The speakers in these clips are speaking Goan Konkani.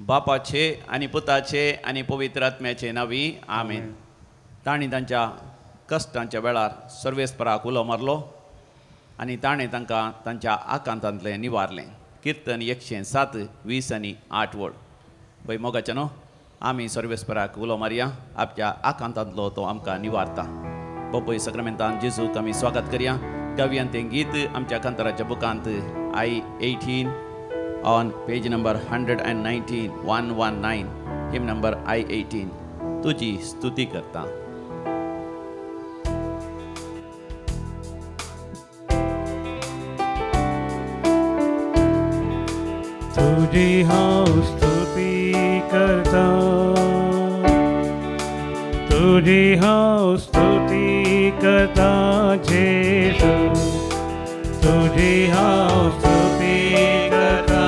बापाचे आनी पुताचे आनी पवित्र आत्म्याचे नांवी आमेन. तांणी तांच्या कश्टांच्या वेळार सर्वेस्पराक उलो मारलो आनी ताणें तांकां तांच्या आकांतांतलें निवारलें. किर्तन 107 20 आनी 8 वळ. पळय मोगाचे न्हू, आमी सर्वेस्पराक उलो मारया, आपल्या आकांतांतलो तो आमकां निवारता. पपय सक्रामेंतान जेजूक आमी स्वागत करया. गावयान तें गीत आमच्या कांताराच्या बुकांत I-18 on page number 119 119 hymn number I-18 तुजी स्तुती करता. तुजी हांव स्तुती करता, तुजी हांव स्तुती करता जेजू, तुजी हांव स्तुती करता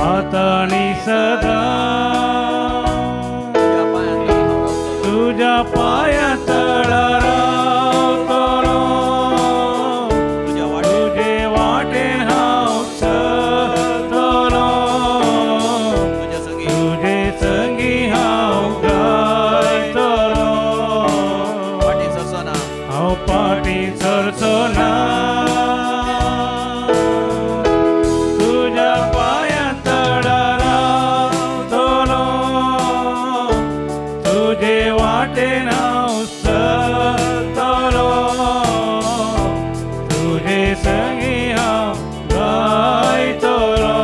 आतां आनी सदां. तुज्या पांयां तळा रावतलो, तुजे वाटेन हांव चलतलो, तुजे संगी हांव गायतलो, हांव फाटीं सरचो ना. तुज्या पांयां तळा रावतलो, तुजे वाटेन हांव चलतलो, तुजे संगी हांव गायतलो,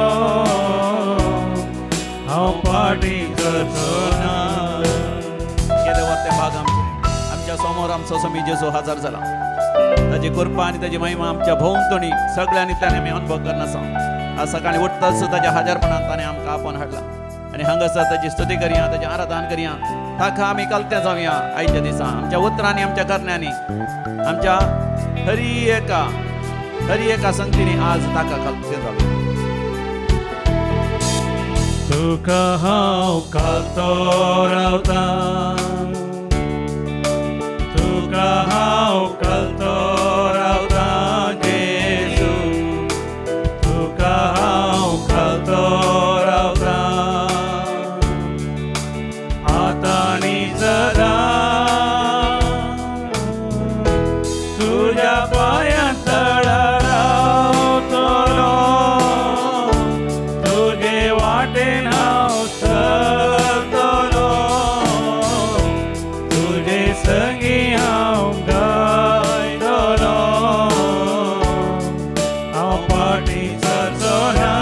हांव फाटीं सरचो ना. केदें तें भाग आमचें, आमच्या समोर आमचो स्वामी जेजू हजर जाला. ताजी कृपा आनी ताजी महिमा आमच्या भोंवतणी सगळ्यांनी ताणें आमी अनुभव करना. आज सकाळी उठताच ताज्या हजारपणान ताणें आमकां आपोवन हाडला आनी हांगासर ताजी स्तुती करया, ताजें आराधन करया, ताका आमी कलते जावया. आयच्या दिसा आमच्या उतरांनी, आमच्या करण्यांनी, आमच्या हरी एका संगतीनी आज ताका कलते जावया. तुका हांव कालतो रावता, तुका हांव कालतो रावता जेजू, तुका हांव कालतो रावता आतां आनी सदां. तुज्या पांयां तळा रावतलो, तुजे वाटेन हांव चलतलो, तुजे संगी हांव गायतलो, हांव फाटीं सरचो ना.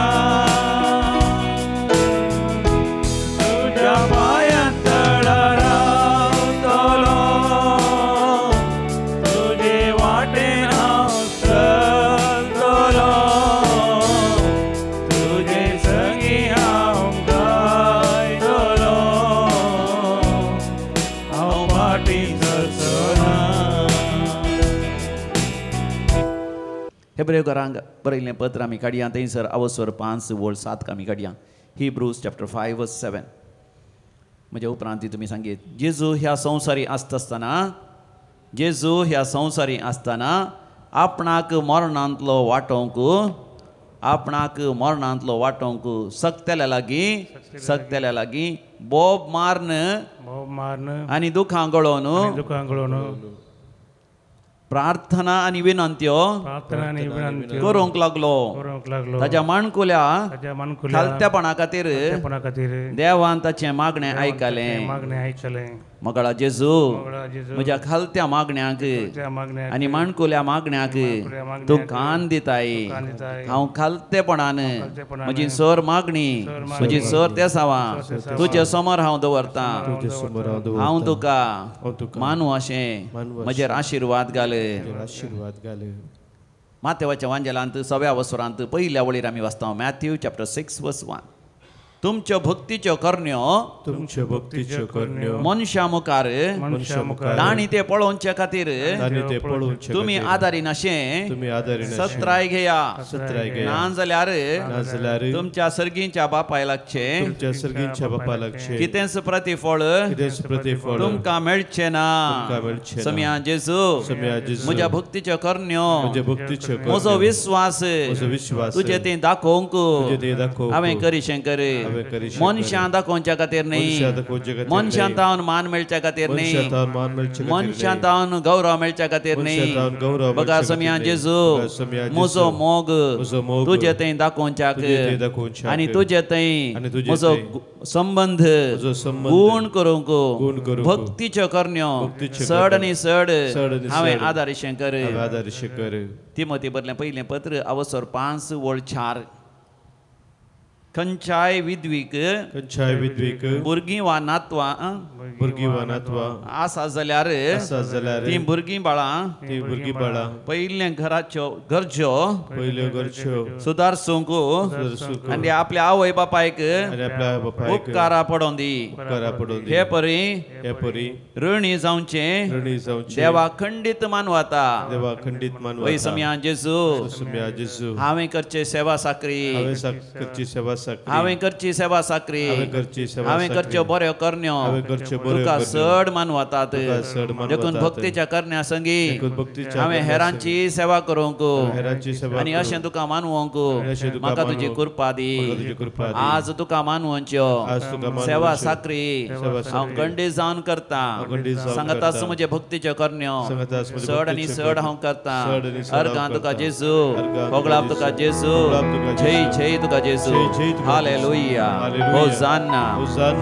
तुज्या पांयां तळा रावतलो, तुजे वाटेन हांव चलतलो, तुजे संगी हांव गायतलो, हांव फाटीं सरचो ना. हेब्रेवकारांक बरयल्लें पत्र आमी काडया, थंयसर अवसर 5 वळ 7 आमी काडया. Hebrews chapter 5 verse 7. म्हज्या उपरांत तुमी सांगीत, जेजू ह्या संवसारी आसतना, जेजू ह्या संवसारी आसतना आपणाक मरणांतलो वाटोवंक, आपणाक मरणांतलो वाटोवंक सक्तेल्या लागीं, सक्तेल्या लागीं बोब मारन आनी दुखां गळोवन, प्रार्थना आनी विनंत्यो करूंक लागलो. ताज्या माणकुल्या खालतेपणा खातीर देवान ताचें मागणें आयकलें. मगळा जेजू, म्हज्या खालत्या मागण्यांक आनी माणकुल्या मागण्यांक तूं कान दिताय. हांव खालतेपणान म्हजी सर मागणी, म्हजी सर तेसावां तुजे समोर हांव दवरतां. हांव तुका मानू अशें म्हजेर आशिर्वाद घाल. माथेवाच्या वांजेलांत 6व्या वसरांत पयल्या वळीर आमी वाचता, मॅथ्यू चॅप्टर 6 verse 1. तुमच्यो भक्तीच्यो करण्यो तुमच्यो भक्तीच्यो करण्यो मनशा मुखार तांणी ते पळोवचे खातीर तुमी आदारी नाशें सत्राय घेया ना जाल्यार तुमच्या सर्गींच्या बापाय लागचें कितेंच प्रतिफळ तुमकां मेळचें ना. समिया जेजू म्हज्या भक्तीच्यो करण्यो म्हजो विस्वास तुजे ते दाखोवंक हांवें करीशें कर. मनशां दाखोवच्या खातीर न्ही, मनशां तावन मान मेळच्या खातीर न्ही, मनशां तावन गौरव मेळच्या खातीर न्ही. बघा समिया जेजू म्हजो मोग तुजे थंय दाखोवच्याक आनी तुजे थंय म्हजो संबंध गुण करूंक भक्तीच्यो करण्यो चड आनी चड हांवें आदारिशें कर. तिमोती बरलें पयलें पत्र अवसर 5 वळ 4. खंयच्याय विधवीक भुरगीं वा नातवां आसा जाल्यार तीं भुरगीं बाळां पयलें घराच्यो गरज्यो सुदारसूंक आनी आपल्या आवय बापायक उपकारा पडोवन दी. हे परी ऋणी जावचें देवा खंडीत मानवता. वय समिया जेजू हांवें करचे सेवा साकरी हांवें करची सेवा साकरी हांवें करच्यो बऱ्यो करण्यो तुका चड मानवतात. देखून भक्तीच्या करण्या संगी हांवें हेरांची सेवा करूंक आनी अशें तुका मानवंक म्हाका तुजी कृपा दी. आज तुका मानवंच्यो सेवा साकरी हांव गंडी जावन करता. सांगतास म्हजे भक्तीच्यो करण्यो चड आनी चड हांव करता. अर्गां तुका जेजू, होगळाप तुका जेजू, जय जय तुका जेजू. Hallelujah, hosanna,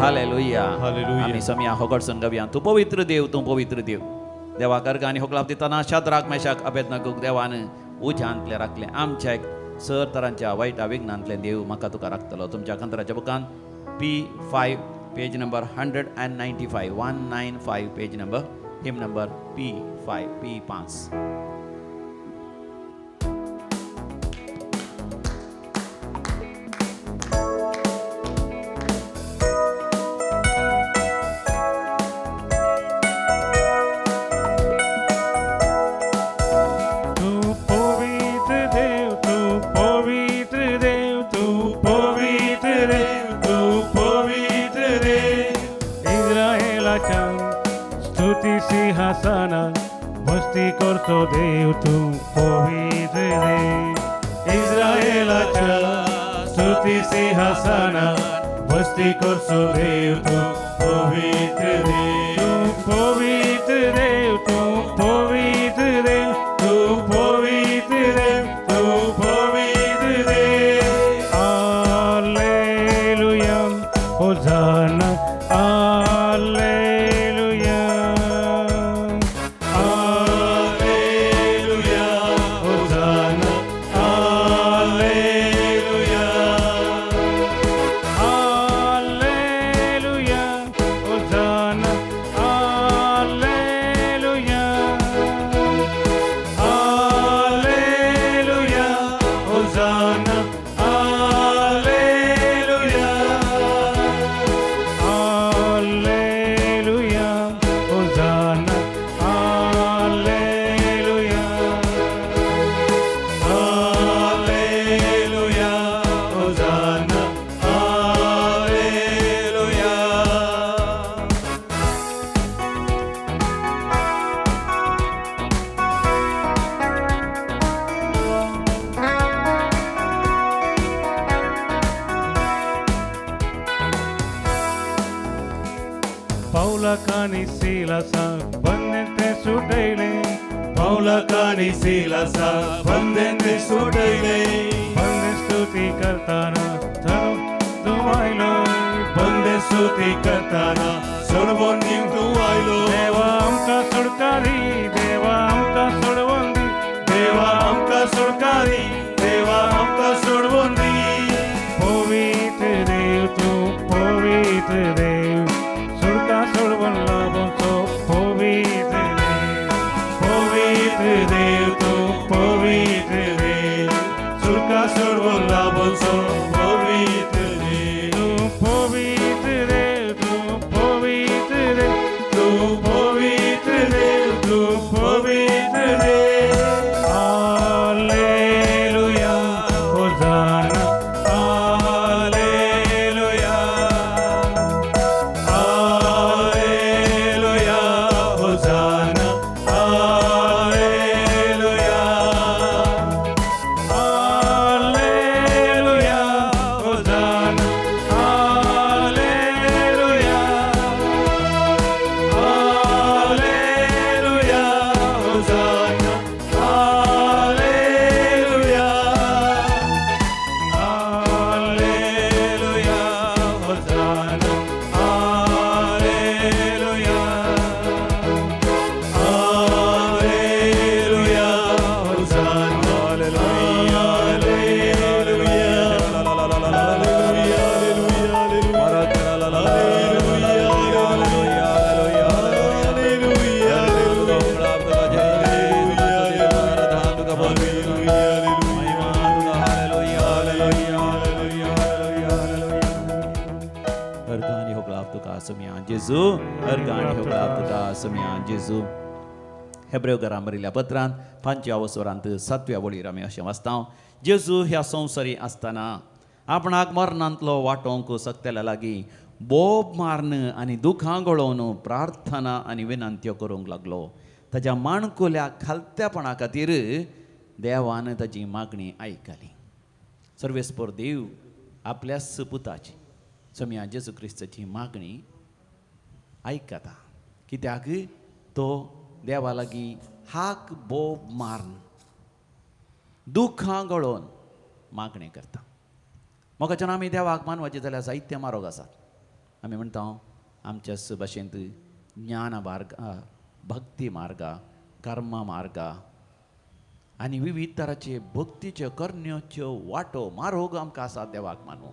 hallelujah. आमी समिया होगडसून गावया. तूं पवित्र देव, तूं पवित्र देव. देवाक अर्गां आनी होगळाप दितना शाद्राक मेशाक अबेदनगोक देवान उज्यांतलें राखलें. आमच्या एक सर तरांच्या वायटा विघ्नांतलें देव म्हाका तुका राखतलो. तुमच्या कंत्राच्या बुकान P5 page number 195 195 page number hymn number P5 P5. सिंहासना मस्ती करतो देव तूं पवित्र देव. इस्रायलाच्या स्तुती सिंहासना मस्ती करतो देव तूं पवित्र देव. तूं पवित्र देव, तूं पवित्र देव, तूं पवित्र देव, तूं पवित्र देव. Hallelujah, hosanna, hallelujah. सोम्या जेजू, अर्गां आनी होगडाप तुका सोम्या जेजू। हेब्रेव घरां बरयल्ल्या पत्रांत 5व्या वसरांत 7व्या वळीर आमी अशें वाचता, जेजू ह्या संवसारी आसतना आपणाक मरणांतलो वाटोवंक शकतल्या लागीं बोब मारून आनी दुखां गळोवन प्रार्थना आनी विनंत्यो करूंक लागलो। ताज्या माणकुल्या खालत्यापणा खातीर देवान ताजी मागणी आयकली। सर्वेस्पर देव आपल्याच पुताची सोम्या जेजू क्रिस्ताची मागणी आयकता, कित्याक तो देवा लागीं हाक बोब मारून दुखां गळोवन मागणें करता। मोगाच्यान आमी देवाक मानवाचें जाल्यार जायते मारोग आसात। आमी म्हणटा आमच्या भाशेंत ज्ञान मार्ग, भक्ती मार्ग, कर्म मार्ग आनी विविध तराचे भक्तीच्यो करण्योच्यो वाटो मारोग आमकां आसात देवाक मानू।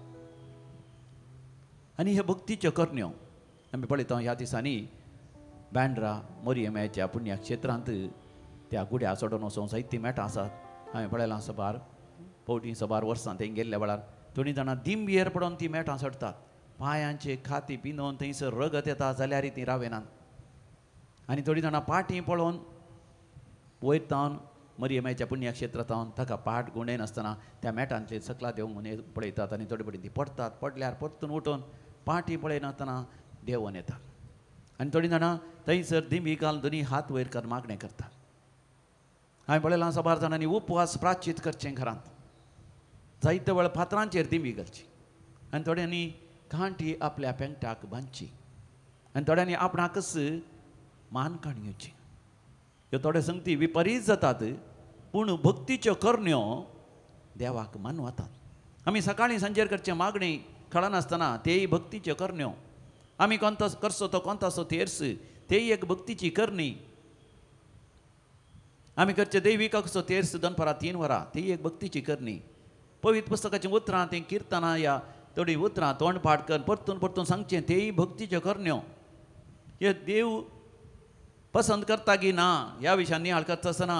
आनी हे भक्तीच्यो करण्यो आमी पळयता ह्या दिसांनी बँड्रा मोरयेम्याच्या पुण्यक्षेत्रांत त्या गुड्या चडोवन वचोन जायतीं मेटां आसात। हांवें पळयलां सबार पवटी सबार वर्सां थंय गेल्ल्या वेळार थोडीं जाणां दिंबयेर पडोन तीं मेटां चडटात, पांयांचे खाती पिंदोवन थंयसर रगत येता जाल्यार तीं रावेनात। आनी थोडीं जाणां पाटी पळोवन वयर तावन मरियमाच्या पुण्यक्षेत्रांत ताका पाट गुंडयनासतना त्या मेटांतले सकला देंवून पळयतात आनी थोडे पडी ती पडटात, पडल्यार परतून उठून पाटी पळयनासतना देंवून येतात। आनी थोडीं जाणां थंयसर दिंबी घालून दोनी हात वयर कर मागणें करतात। हांवें पळयलां सबार जाणांनी उपवास प्राचीत करचें घरांत, जायते वेळ फातरांचेर दिंबी घालची आनी थोड्यांनी कांटी आपल्या पेंटाक बांदची आनी थोड्यांनी आपणाकच मान काण घेवची। ह्यो थोडे संगती विपरीत जातात, पूण भक्तीच्यो करण्यो देवाक मानवतात। आमी सकाळीं सांजेर करचें मागणी कळनासतना तेय भक्तीच्यो करण्यो, आमी कोणतो करचो तो कोणतासो तेर्स तेय एक भक्तीची करणी। आमी करचे दैविकाचो तेर्स दनपारां 3 वरां तेय एक भक्तीची करणी। पवित्र पुस्तकाचीं उतरां तीं किर्तनां या थोडीं उतरां तोंड पाठ कर परतून परतून सांगचें तेय भक्तीच्यो करण्यो। हे देव पसंत करता की ना ह्या विशयान नियाळ करता आसतना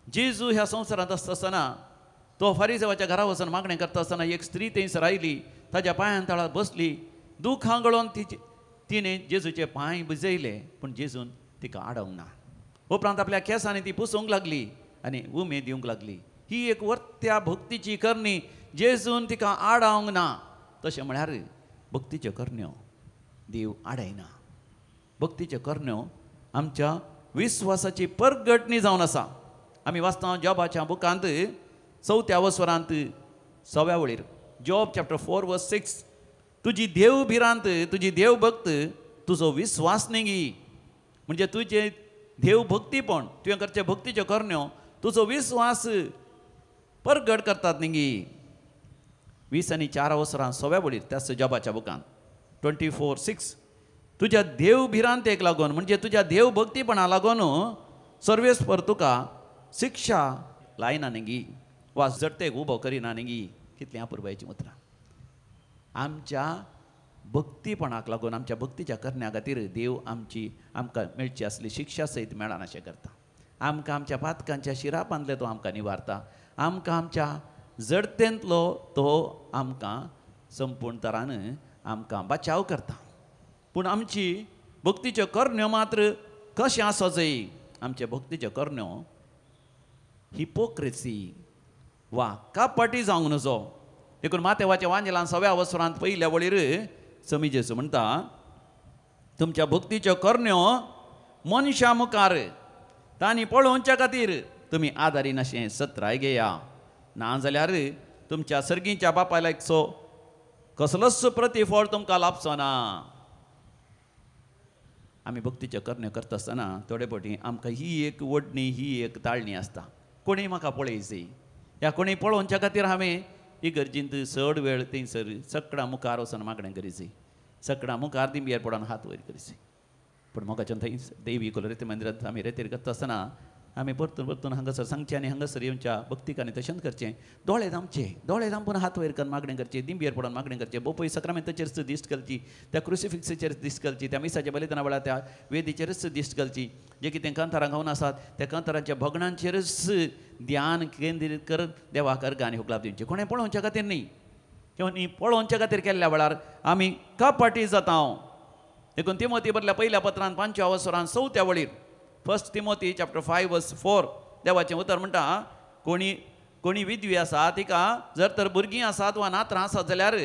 जेजू ह्या संवसारांत आसता आसतना तो फारीजेवाच्या घरा वचून मागणें करता आसतना एक स्त्री थंयसर आयली, ताज्या पांयां तळार बसली, दुखां गळोवन तिणें जेजूचे पांय भिजयले, पूण जेजून तिका आडोवंक ना। उपरांत आपल्या केंसांनी ती पुसूंक लागली आनी उमेद दिवंक लागली। ही एक वर्त्या भक्तीची करणी, जेजून तिका आडावंक ना। तशें म्हळ्यार भक्तीच्यो करण्यो देव आडयना। भक्तीच्यो करण्यो आमच्या विस्वासाची परगटणी जावन आसा। आमी वाचता जॉबाच्या बुकांत 4व्या वसरांत 6व्या वळीर, जॉब चॅप्टर 4 वर्स 6, तुजी देव भिरांत, तुजी देवभक्त, तुजो विस्वास न्ही, म्हणजे तुजें देवभक्तीपण, तुवें करचें भक्तीच्यो करण्यो तुजो विस्वास परगट करतात न्ही। 20 आनी 4 वसरां 6व्या वळीर त्याच जॉबाच्या बुकांत 24:6, तुज्या देव भिरांतेक लागून म्हणजे तुज्या देवभक्तीपणा लागून सर्वेस्पर तुका शिक्षा लायना न्ही वा जडतेक उबो करिना न्ही। कितलीं अपुरबायेचीं उतरां। आमच्या भक्तीपणाक लागून, आमच्या भक्तीच्या करण्या खातीर देव आमची आमकां मेळची आसली शिक्षा सयत मेळनाशें करता। आमकां आमच्या पातकांच्या शिरापांतले तो आमकां निवारता, आमकां आमच्या जडतेंतलो तो आमकां संपूर्ण तरान आमकां बचाव करता। पूण आमची भक्तीच्यो करण्यो मात्र कशें आसो जाय, आमचे भक्तीच्यो करण्यो हिपोक्रेसी वा कपटी जावंक नजो। देखून मातेवाच्या वांजेलान 6व्या वसरांत 1ल्या वळीर समी जेजू म्हणटा, तुमच्या भक्तीच्यो करण्यो मनशां मुखार तांणी पळोवच्या खातीर तुमी आदारी नाशें सत्राय घेया, ना जाल्यार तुमच्या सर्गीच्या बापायलाचो कसलोच प्रतिफळ तुमकां लाभचो ना। आमी भक्तीच्यो करण्यो करता आसतना थोडे फावटी आमकां ही एक ओडणी, ही एक ताळणी आसता, कोणीय म्हाका पळयची ह्या कोणी पळोवच्या खातीर हांवें इगर्जींत चड वेळ थंयसर सगळ्यां मुखार वचून मागणें करीची, सगळ्यां मुखार दिंबयेर पडोन हात वयर करीची। पूण मोगाच्यान थंय देवी कोलरेती मंदिरांत आमी रेतीर करता आसतना आमी परतून परतून हांगासर सांगचें आनी हांगासर येवच्या भक्तिकांनी तशेंच करचें, दोळे धांपचे, दोळे धांपून हात वयर करून मागणें करचें, दिंबयेर पडोन मागणें करचें, बोपय सक्रामेंताचेरच दिश्ट घालची, त्या क्रुसिफिक्साचेर दिश्ट घालची, त्या मिसाच्या बलिदाना वेळार त्या वेदीचेरच दिश्ट घालची, जे कितें कांतारां गावन आसात त्या कांतारांच्या भगणांचेरच ध्यान केंद्रीत करत देवाक अर्गां आनी हुकलाप दिवचें, कोणें पळोवच्या खातीर न्ही। किंवा न्ही पळोवच्या खातीर केल्ल्या वेळार आमी कपाटी जाता। देखून तिमोती बरल्या पयल्या पत्रान 5व्या वसरान 4थ्या वळीर 1 तिमोती चॅप्टर 5 वर्स 4 देवाचें उतर म्हणटा कोणी कोणी विधवी आसा तिका जर तर भुरगीं आसात वा नात्रां आसात जाल्यार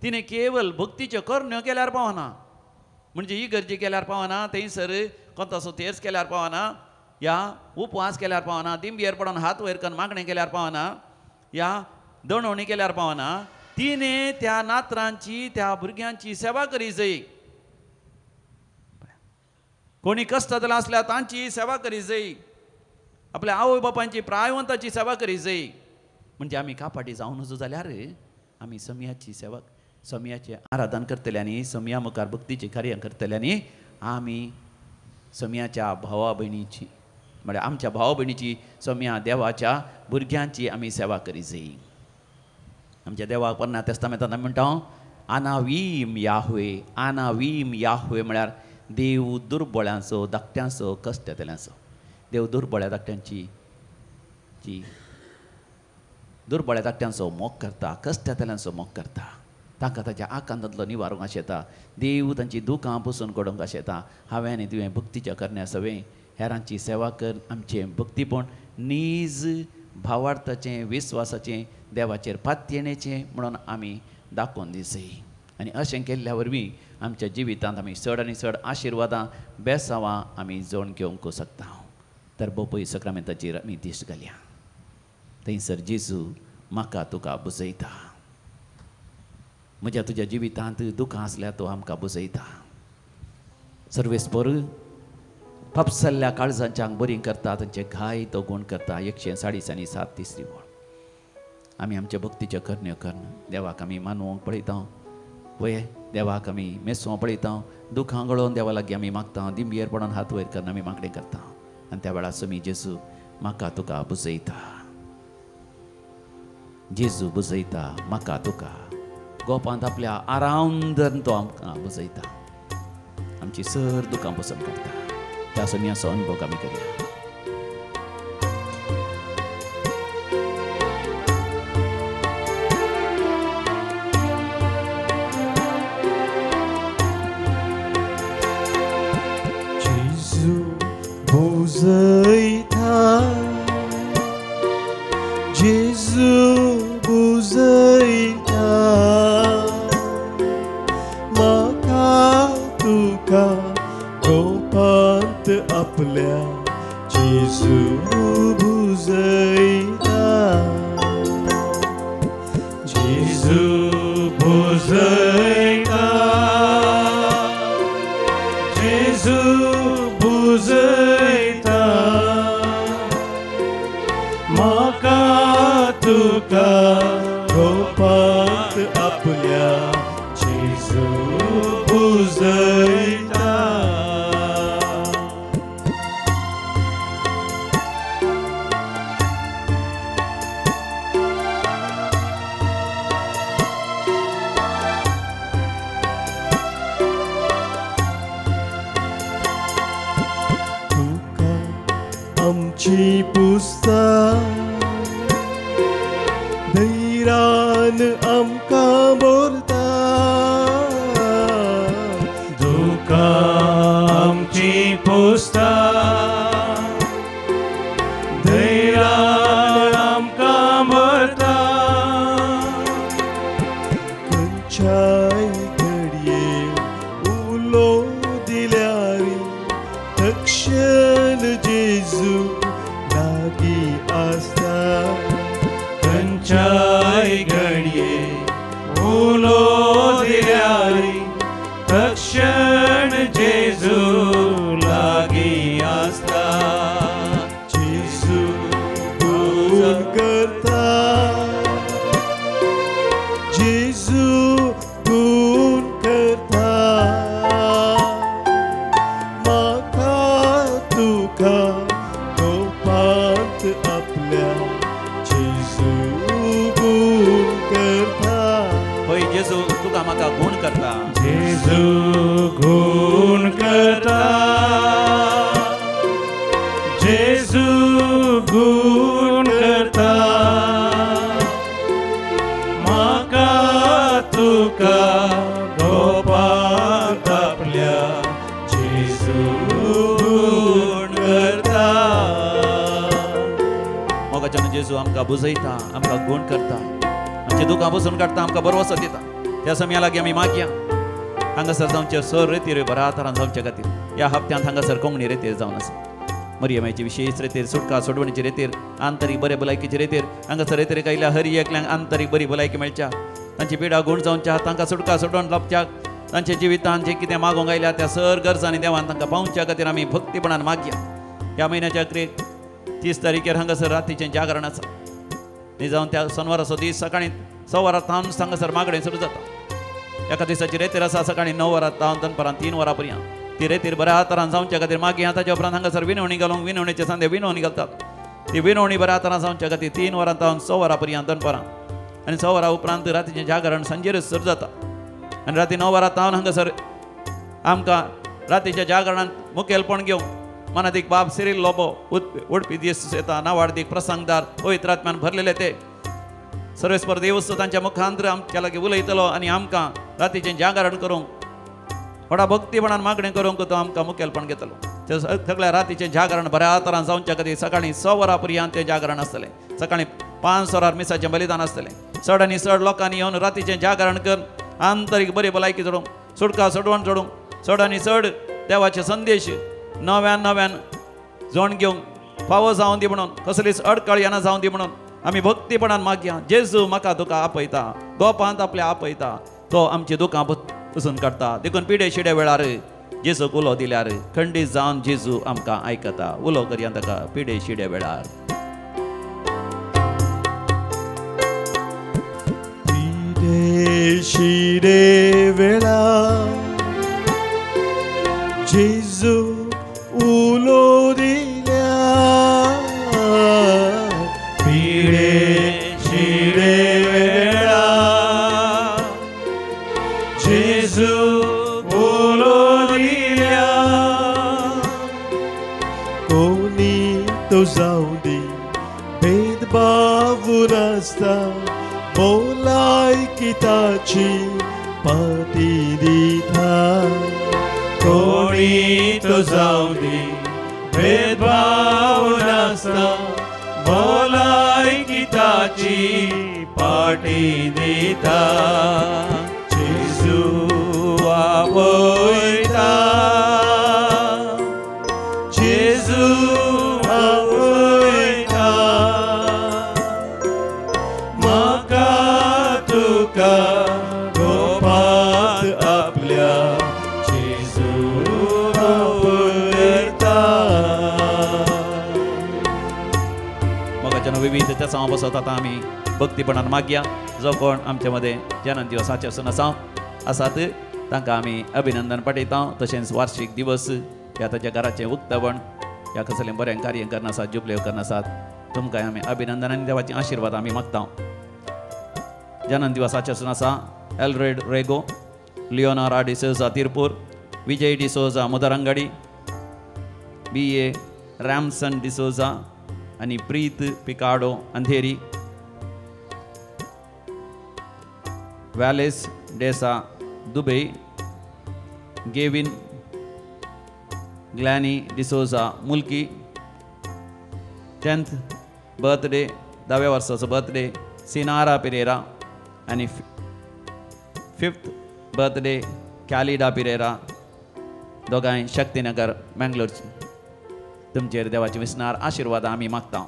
तिणें केवल भक्तीच्यो करण्यो केल्यार पावना, म्हणजे ही गरजी केल्यार पावना, थंयसर कोंतासो तेर्स केल्यार पावना, या उपवास केल्यार पावना, दिंबयेर पडोन हात वयर करून मागणें केल्यार पावना, या दणवणी केल्यार पावना, तिणें त्या नात्रांची त्या भुरग्यांची सेवा करी जाय। कोणी कश्टांतलो आसल्यार तांची सेवा करी जाय, आपल्या आवय बापांची प्रायवंताची सेवा करी जाय। म्हणजे आमी कापाटी जावन जाल्यार आमी समयाची सेवा समयाचें आराधन करतले आनी समया मुखार भक्तीचीं कार्यां करतले आनी आमी समयाच्या भावा भयणीची म्हळ्यार आमच्या भावा भयणीची समया देवाच्या भुरग्यांची आमी सेवा करी जाय। आमच्या देवाक पोरण्या तेस्तामेंतांत आमी म्हणटा आनावीम याहवे, आनावीम याहवे म्हळ्यार देव दुर्बळ्यांचो धाकट्यांचो कश्टांतल्यांचो, देव दुर्बळ्या धाकट्यांची जी दुर्बळ्या धाकट्यांचो मोग करता, कश्टांतल्यांचो मोग करता, तांकां ताच्या आकांतांतलो निवारूंक आशेता, देव तांची दुकां पुसून काडूंक आशेता। हांवें आनी तुवें भक्तीच्या करण्या सवें हेरांची सेवा कर, आमचें भक्तीपण नीज भावार्थाचें विस्वासाचें देवाचेर पातयेणेचें म्हणून आमी दाखोवन दिसय। आनी अशें केल्ल्या वरवीं आमच्या जिवितांत आमी चड आनी चड आशिर्वादां बेसावां आमी जोड घेवंक शकता। तर बोपय सक्रामेंताचेर आमी दिश्ट घालया, थंयसर जेजू म्हाका तुका बुजयता, म्हज्या तुज्या जिवितांत दुखां आसल्यार तो आमकां बुजयता। सर्वेस्पर फापसल्ल्या काळजांच्यांक बरीं करता, तांचे घाय तो गूण करता। 107 तिसरी वळ। आमी आमच्या भक्तीच्यो करण्यो करून देवाक आमी मानवंक पळयता, वय देवाक आमी मेसोवंक पळयता, दुखां गळोवन देवा लागीं आमी मागता, दिंबयेर पडोन हात वयर करून आमी मागणें करता आनी त्या वेळार समी जेजू म्हाका तुका बुजयता, जेजू बुजयता म्हाका तुका, गोपांत आपल्या आरावन धरून तो आमकां बुजयता, आमची सर दुखां पसंत करता। त्या समियाचो अनुभव आमी करया। जेजू बुजयता, जेजू बुजयता, म्हाका तुका गोपांत आपल्या जेजू बुजयता, जेजू बुजयता, जेजू बुजयता, म्हाका तुका गोपांत आपल्या जेजू बुजयता। तुका आमची पुस्ता धैर्यान आमकां बोलता, दुकां आमची पुस्ता धैर्यान आमकां भरता, खंयच्याय घडये उलो दिल्यार तक्षण जेजू लागीं आसता, खंयच्याय घडये उलो दिल्यार तक्षण जेजू लागीं आसता, जेजू गुण करता, जेजू गुण करता, म्हाका तुका गोपांत आपल्या जेजू गुण करता। होय जेजू तुका म्हाका गुण करता, जेजू गुण करता, जेजू गुण करता, म्हाका तुका गोपांत आपल्या आमकां बुजयता, आमकां गुण करता, आमचे दुखां बसून काडटा, आमकां बरवसो दिता. त्या समया लागीं आमी मागया हांगासर जावचे सर रेतीर बऱ्या तरान जावचे खातीर ह्या हप्त्यांत हांगासर कोंकणी रेतीर जावन आसा. मरियमाची विशेष रेतीर, सुटका सोडवणीची रेतीर, आंतरीक बरे भलायकीची रेतीर हांगासर रेतीर आयल्या हरी एकल्यांक आंतरीक बरी भलायकी मेळच्या, तांची पिडा गुण जावच्या, तांकां सुटका सोडवण लाबच्या, तांच्या जिवितांत जें कितें मागूंक आयल्या त्या सर गरजांनी देवान तांकां पावच्या खातीर आमी भक्तीपणान मागया. ह्या म्हयन्याच्या अखेरेक 30 तारखेर हांगासर रातीचें जागरण आसा. न्ही जावन त्या सोनवाराचो दीस सकाळीं 6 वरां थावन हांगासर मागणें सुरू जाता. एका दिसाची रेतीर आसा सकाळीं 9 वरां थावन दनपारां 3 वरां पर्यंत. ती रेतीर बऱ्या तरान जावच्या खातीर मागीर ताच्या उपरांत हांगासर विनवणी घालूंक विनवणेचे सांदे विनवणी घालतात. ती विनवणी बऱ्या तरान जावच्या खातीर 3 वरां थावन 6 वरां पर्यंत दनपारां आनी 6 वरां उपरांत रातीचें जागरण सांजेरच सुरू जाता. आनी राती 9 वरां थावन हांगासर आमकां रातीच्या जागरणांत मुखेलपण घेवंक मनादीक बाब सिरील लोबो उडपी दीस येता, नावाडदीक प्रसंगदार पवित्र आत्म्यान भरलेले ते सर्वेस्पर देवस्त तांच्या मुखांतर आमच्या लागीं उलयतलो आनी आमकां रातीचें जागरण करूंक व्हडा भक्तीपणान मागणें करूंक तो आमकां मुखेलपण घेतलो. ते सगळ्या रातीचें जागरण बऱ्या तरान जावच्या खातीर सकाळीं 6 वरां पर्यंत तें जागरण आसतलें. सकाळीं 5 वरार मिसाचें बलिदान आसतलें. चड आनी चड लोकांनी येवन रातीचें जागरण करून आंतरीक बरी भलायकी जोडूंक, सुटका सोडवण जोडूंक, चड आनी चड देवाचे संदेश नव्यान नव्यान जोण घेवंक फावो जावन दी म्हणून, कसलीच अडकळ येना जावन दी म्हणून आमी भक्तीपणान मागया. जेजू म्हाका तुका आपयता, गोपांत आपल्या आपयता, तो आमची दुकां पुसून काडटा. देखून पिडे शिडे वेळार जेजूक उलो दिल्यार खंडीत जावन जेजू आमकां आयकता. उलो करया ताका पिडे शिडे वेळार. पिडे शिडे वेळार जेजू उलो दिल्यार, पिडे शिडे वेळार जेजू उलो दिल्यार, कोणी तो जावं दी भेदभाव नासता, भलायकी ताची पाटी दिता. कोणी तो जावं दी भेदभाव नासता, भलायकी ताची पाटी दिता. जेजू आपयता, जेजू आपयता, म्हाका तुका गोपांत आपल्या जेजू आपयता. मोगाच्यान विविध त्या सांव बसत आतां आमी भक्तीपणान मागया. जो कोण आमचे मदें जन्म दिवसाचे आसून आसा आसात तांकां आमी अभिनंदन पाठयता. तशेंच वार्षीक दिवस ह्या ताच्या घराचें उक्तावण ह्या कसलें बरें कार्य करना आसात, जुबलेव करना आसात, तुमकां आमी अभिनंदन आनी देवाचे आशिर्वाद आमी मागता. जन्म दिवसाचे आसून आसा एल्रेड रेगो, लियोनारा डिसोजा तिरपूर, विजय डिसोजा मुदरंगडी, बी.ए. रॅमसन डिसोजा आनी प्रीत पिकाडो अंधेरी, Wallace Desa Dubai, Gavin ग्लॅनी D'Souza मुल्की, 10th birthday 10व्या वर्साचो बर्थडे सिनारा पिरेरा आनी 5th birthday कॅलिडा पिरेरा, दोगांय शक्तीनगर मँगलोरची. तुमचेर देवाचे विसनार आशिर्वाद आमी मागता.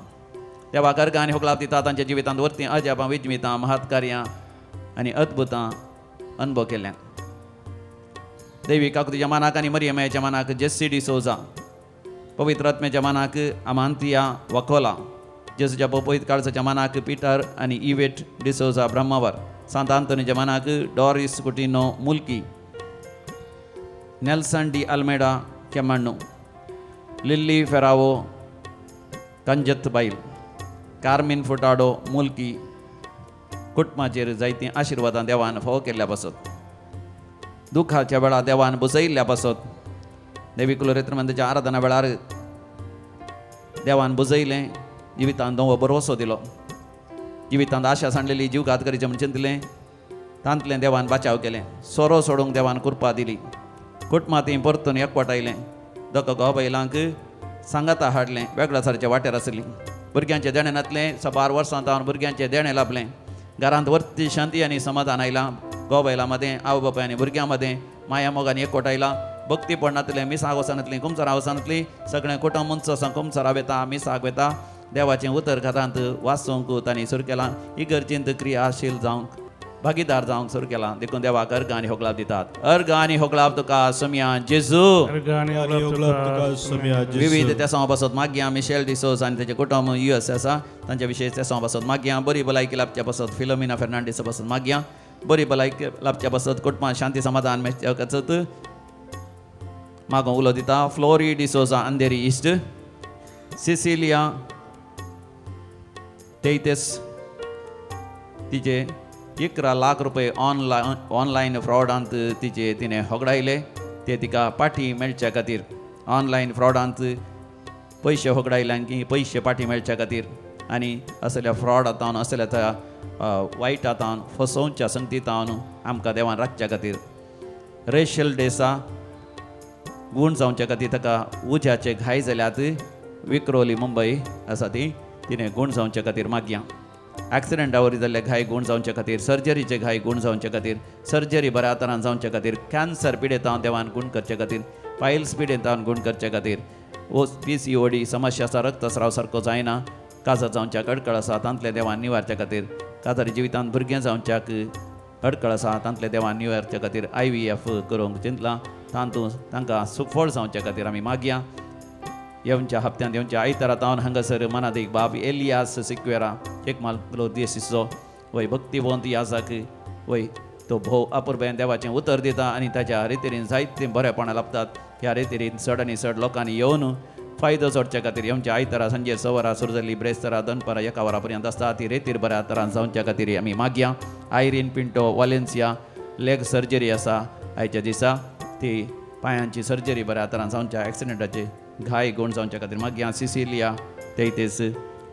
देवा गर्गां आनी होगलाप दिता तांच्या जिवितांत वरतीं अजापां, विजमितां, महत्कार्यां आनी अद्भुतां अनुभव केल्यान. देवी काकुतीच्या मानाक आनी मरियमाच्या मानाक जेस्सी डिसोजा, पवित्र आत्म्याच्या मानाक अमांतिया वकोला, जेजूच्या पवित्र काळजाच्या मानाक पिटर आनी इवेट डिसोजा ब्रह्मावर, सांत आंतोनीच्या मानाक Doris Coutinho Mulki, Nelson D Almeida Kemmannu, Lily Ferrao Kanjath Bail, Carmen Furtado Mulki कुटुंबाचेर जायतीं आशिर्वादां देवान फावो केल्ल्या पासत, दुखाच्या वेळार देवान बुजयिल्ल्या पासत, देवी कुलरेत्रमंदाच्या आराधना वेळार देवान बुजयलें, जिवितांत नवो भरवसो दिलो, जिवितांत आशा सांडलेली, जीवघात करीचे म्हण चिंतलें, तांतलें देवान बाचाव केलें, सोरो सोडूंक देवान कृपा दिली, कुटुंबां ती परतून एकवटायलें, दोग घोव बायलांक सांगाता हाडलें, वेगळ्या सारच्या वाटेर आसली. भुरग्यांचें देणें नातलें साबार वर्सां तावन भुरग्यांचें देणें लाभलें. घरांत वर्ती शांती आनी समाधान आयलां. घोव बायलां मदें, आवय बापाय आनी भुरग्यां मदें माया मोग आनी एकवट आयला. भक्तीपण नातलें, मिसाक वचनातलीं, कुमसरां वचनातलीं, सगळें कुटुंब उंच आसा, कुमसरा वेता, मिसाक वेता. देवाचें उतर घरांत वाचूंक तांणी सुरू केलां. इगर्जेंत क्रियाशील जावंक भागीदार जावंक सुरू केलां. देखून देवाक अर्घ आनी होगळाप दितात. अर्घ आनी होगळाप तुका सोमया जेजू. विविध तेसांव पासत मागया. मिशेल डिसोज आनी तेचें कुटुंब US आसा तांच्या विशय तेसांव पासत मागया. बरी भलायकी लाभच्या पासत फिलोमिना फेर्नांडीसा पासत मागया. बरी भलायकी लाभच्या पासत कुटुंबान शांती समाधान मेळच्या पासत मागों उलो दिता. फ्लोरी डिसोजा अंधेरी इस्ट, सिसिलिया तेइतेस तिचे 11 लाख रुपये ऑनलायन फ्रॉडांत तिचे तिणें होगडायले ते तिका पाठी मेळच्या खातीर. ऑनलायन फ्रॉडांत पयशे होगडायले आनी पयशे पाठी मेळच्या खातीर आनी असल्या फ्रॉडांत असल्या त्या वायटांत फसोवच्या संगतींत आमकां देवान राखच्या खातीर. रेशल डेसा गूण जावच्या खातीर ताका उज्याचे घाय जाल्यात. विक्रोली मुंबय आसा ती तिणें गूण जावच्या खातीर मागया. एक्सिडेंटा वरी जाल्ले घाय गूण जावचे खातीर, सर्जरीचे घाय गूण जावचे खातीर, सर्जरी बऱ्या तरान जावचे खातीर, कॅन्सर पिडेतान देवान गूण करचे खातीर, पायल्स पिडेतान गूण करचे खातीर, ओ PCOD समस्या आसा, रक्तस्राव सारको जायना, काजर जावच्याक अडकळ आसा तांतले देवान निवारच्या खातीर, काजारी जिवितांत भुरगें जावच्याक अडकळ आसा तांतले देवान निवारच्या खातीर, IVF करूंक चिंतलां तातूंत तांकां सुफळ जावचे खातीर आमी मागया. येवच्या हप्त्यांत येवच्या आयतारा तावन हांगासर मनादीक बाब एलियास सिक्वेरा एक माललो देशीचो वय भक्तिवंत याजाक वय तो भोव अपुरबायेन देवाचें उतर दिता आनी ताच्या रितीन जायतीं बरेपणां लाभतात. ह्या रितीन चड आनी चड लोकांनी येवन फायदो जोडच्या खातीर येवच्या आयतारा सांजे 6 वरां सुरू जाल्ली ब्रेस्तारा दनपारां 1 वरां पर्यंत आसता ती रेतीर बऱ्या तरान जावच्या खातीर आमी मागया. Irene Pinto Valencia leg surgery आसा आयच्या दिसा, ती पांयांची सर्जरी बऱ्या तरान जावच्या, एक्सिडेंटाचे घाय गूण जावच्या खातीर मागया. सिसिलिया तेइतेस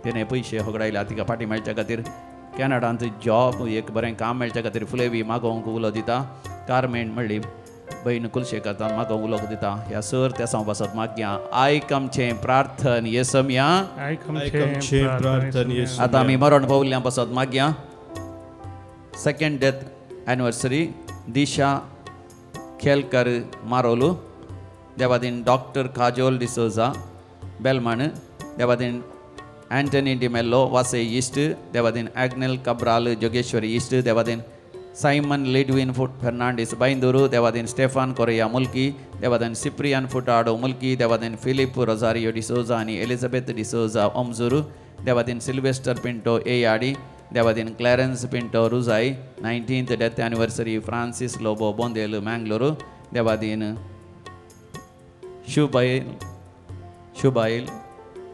तिणें पयशे होगडायल्या तिका फाटी मेळच्या खातीर, कॅनडांत जॉब एक बरें काम मेळच्या खातीर फुलेवी मागोवंक उलो दिता. कार्मेन म्हणली भयण कुलशेकरतान मागोवंक उलो दिता. ह्या सर तेसांव पासत मागया. आयक आमचें प्रार्थन येसमया. आतां आमी मरण पावल्या पासत मागया. Second death anniversary Disha Khelkar Marol, देवादीन डॉक्टर काजोल डिसोजा बेलमाण, देवादीन एंटनी डिमेल्लो वासे इस्ट, देवादीन आग्नेल कब्राल जोगेश्वरी इस्ट, देवादीन सायमन लिडविन फेर्नांडीस बांयदूर, देवादीन स्टेफान कोरिया मुल्की, देवादीन सिप्रियन फुटाडो मुल्की, देवादीन फिलीप रोजारियो डिसोजा आनी एलिझाबेथ डिसोजा ओमजूर, देवादीन सिल्वेस्टर पिंटो एयाडी, देवादीन Clarence Pinto Rujai. 19th death anniversary Francis Lobo Bondel Mangalore, देवादीन शुबायल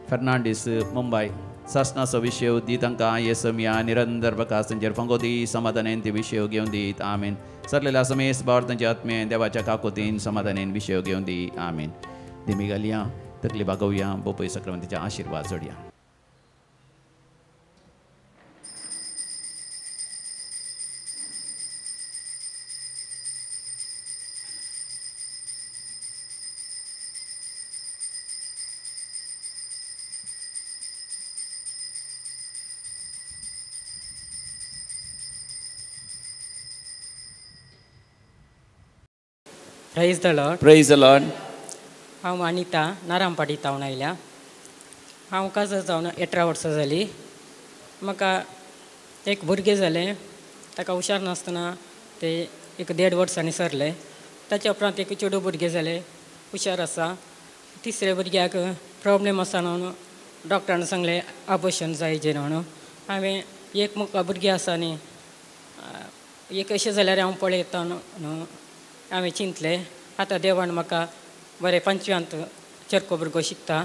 फेर्नांडीस मुंबय. सासनाचो विशय दी तांकां येसमया निरंतर प्रकाश तांचेर फांगो दी, समाधानेन ती विशय घेवन दीत. आमीन. सरलेल्या समेस बावर तांच्या आत्मे देवाच्या काकोतीन समाधानेन विशय घेवन दी. आमीन. दिमी घालया, तकली बागोवया, बोपय सक्रांतीचे आशिर्वाद जोडया. Praise the Lord. Praise the Lord. हांव अनिता नारामपाटी तावन आयल्या. हांव काजर जावन 18 वर्सां जालीं. म्हाका एक भुरगें जालें, ताका हुशार नासतना ते 1.5 वर्सांनी सरलें. ताच्या उपरांत एक चेडूं भुरगें जालें, हुशार आसा. तिसऱ्या भुरग्याक प्रोब्लेम आसा म्हणून डॉक्टरान सांगलें आबोशन जायजें म्हणून. हांवें एक म्हाका भुरगें आसा न्ही, एक अशें जाल्यार हांव पळयता न्हू हांवें चिंतलें. आतां देवान म्हाका बरें 5व्यांत चरको भुरगो शिकता.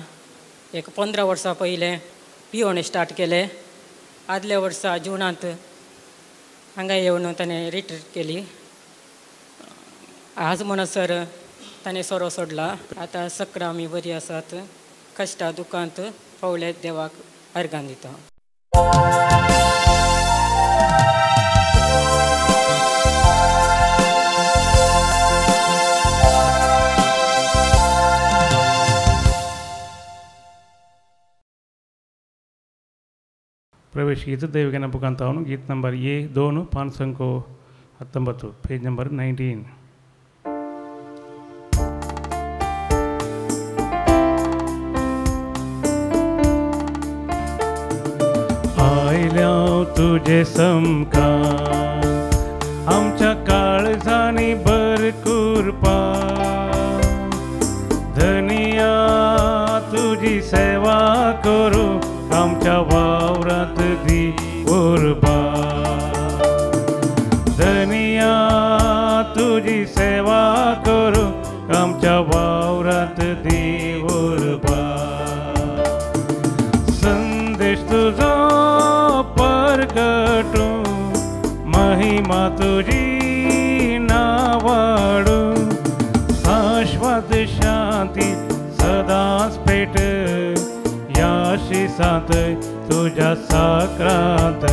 एक 15 वर्सां पयलें पियोण स्टार्ट केलें. आदल्या वर्सा जुनांत हांगा येवन ताणें रिट्रीट केली. आज म्हणसर ताणें सोरो सोडला. आतां सगळीं आमी बरीं आसात. कश्टा दुकांत पावले देवाक अर्गां दिता. प्रवेश गीत दैविक नबुकांतावನು गीत ನಂಬರ್ ಎ 2 519 ಪೇಜ್ ನಂಬರ್ 19. आयल्या तुझे समका आमच्या काळजांनी भरकुरपा धनिया तुझी सेवा करू आमच्या वावरात दी उर्बा धनिया तुझी सेवा करू आमच्या वावरात दी उर्बा संदेश तुझो परगटू महिमा तुझी नावाडू शाश्वत शांती सदाच पेट याशी साथ तुझ्या साक्रांत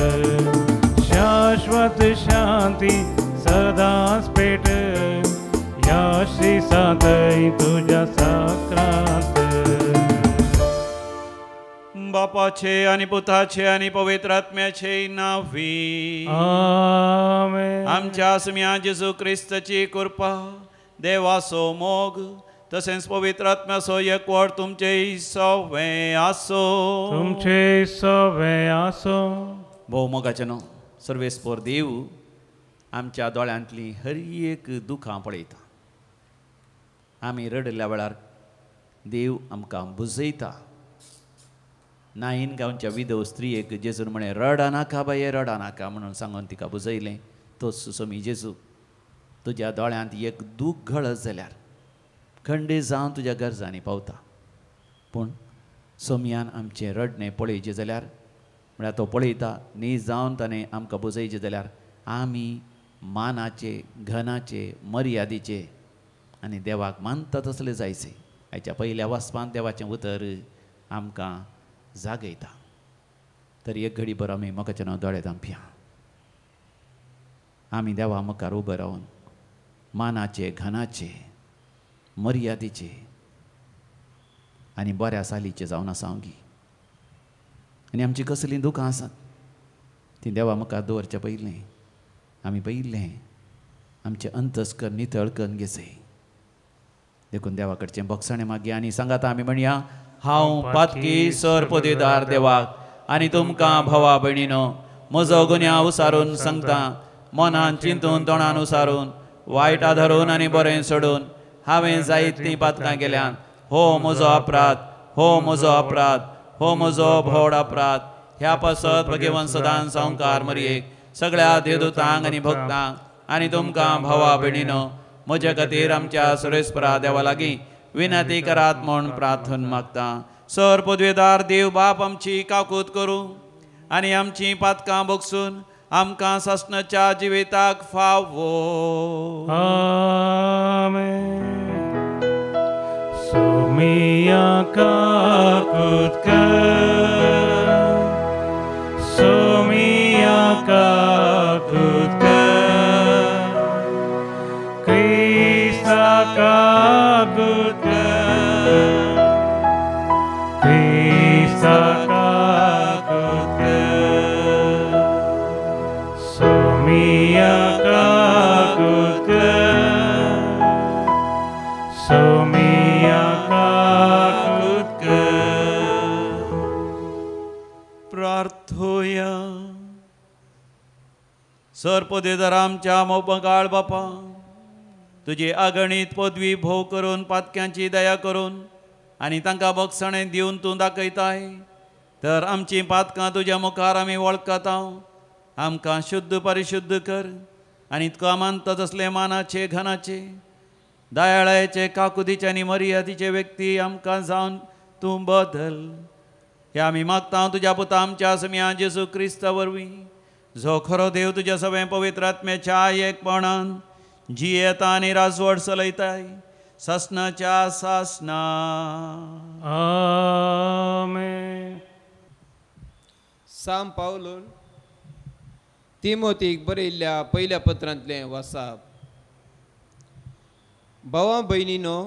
शाश्वत शांती सदाच पेट याशी साथ तुझ्या साक्रांत. बापाचे आणि पुताचे आणि पवित्र आत्म्याचे नावी आमेन. आमच्या आसम्या जेजू क्रिस्ताची कृपा देवाचो मोग तसेच पवित्र आत्म्याचो एकवट तुमचे सवे आसो तुमचे सवे आसो. भोव मोगाचे न्हू सर्वेस्पोर देव आमच्या दोळ्यांतली हर एक दुखां पळयता. आमी रडल्या वेळार देव आमकां बुजयता. नाईन गांवच्या विधव स्त्रियेक जेजून म्हळें रडा नाका बाये रडा नाका म्हणून सांगून तिका बुजयलें. तोच सोमी जेजू तुज्या दोळ्यांत एक दूख घळत जाल्यार खंडे जावन तुज्या गरजांनी पावता. पूण सोमयान आमचें रडणें पळयचें जाल्यार म्हळ्यार तो पळयता न्ही जावन ताणें आमकां बुजयचें जाल्यार आमी मानाचे घनाचे मर्यादेचे आनी देवाक मानता तसले जायचे. आयच्या पयल्या वाचपांत देवाचें उतर आमकां जागयता. तर एक घडी भर आमी मोगाच्या नांव दोळे धांपया. आमी देवा मुखार उबे रावन मानाचे घनाचे मर्यादेचे आनी बऱ्या सालीचे जावन आसा गी आनी आमची कसलीं दुखां आसात तीं देवा मुखार दवरच्या पयलें आमी पयलें आमचें अंतस्कर नितळ करून घेचें. देखून देवा कडचें बोगसाणें मागया आनी सांगाता आमी म्हणया हांव पातकी सर पदवीदार देवाक आनी तुमकां भावा भयणीनो म्हजो गुन्यांव उसारून सांगता. मनान चिंतून तोंडान उसारून वायट आधारून आनी बरें सोडून हांवें जायतीं पातकां केल्यान. हो म्हजो अपराध हो म्हजो अपराध हो म्हजो व्हड अपराध. ह्या पासत भगवंत सदां संवकार मरयेक सगळ्या देवदूतांक आनी भक्तांक आनी तुमकां भावा भयणीनो म्हज्या खातीर आमच्या सुरेस्परा देवा लागीं विनंती करात म्हूण प्रार्थन मागता. सर पदवेदार देव बाप आमची काकूत करूं आनी आमची पातकां बगसून आमकां सासणाच्या जिविताक फावो. आमेन. सोमिया काकूत कर सोमिया काकूत कर क्रिस्ता काकूत कर क्रिस्ता काकूत कर सोमिया काकूत कर सोमिया काकूत कर. प्रार्थोया. सर पदवेदार आमच्या मोगाळ बापा तुजी अगणीत पदवी भोव करून पातक्यांची दया करून आनी तांकां बक्षणें दिवन तूं दाखयताय. तर आमचीं पातकां तुज्या मुखार आमी वळखता. आमकां शुद्ध परिशुद्ध कर आनी तुका मानता तसले मानाचे घनाचे दयाळायचे काकुतीचे आनी मर्यादीचे व्यक्ती आमकां जावन तूं बदल. हे आमी मागता तुज्या पुता आमच्या समिया जेजू क्रिस्ता वरवीं जो खरो देव तुज्या सगळ्या पवित्र आत्म्याच्या एकपणान जियेता आनी राजवट चलयताय सासणाच्या सासणा. आमेन. साम पावलून तिमोतीक बरयल्ल्या पयल्या पत्रांतलें वासाप. भावा भयणीनो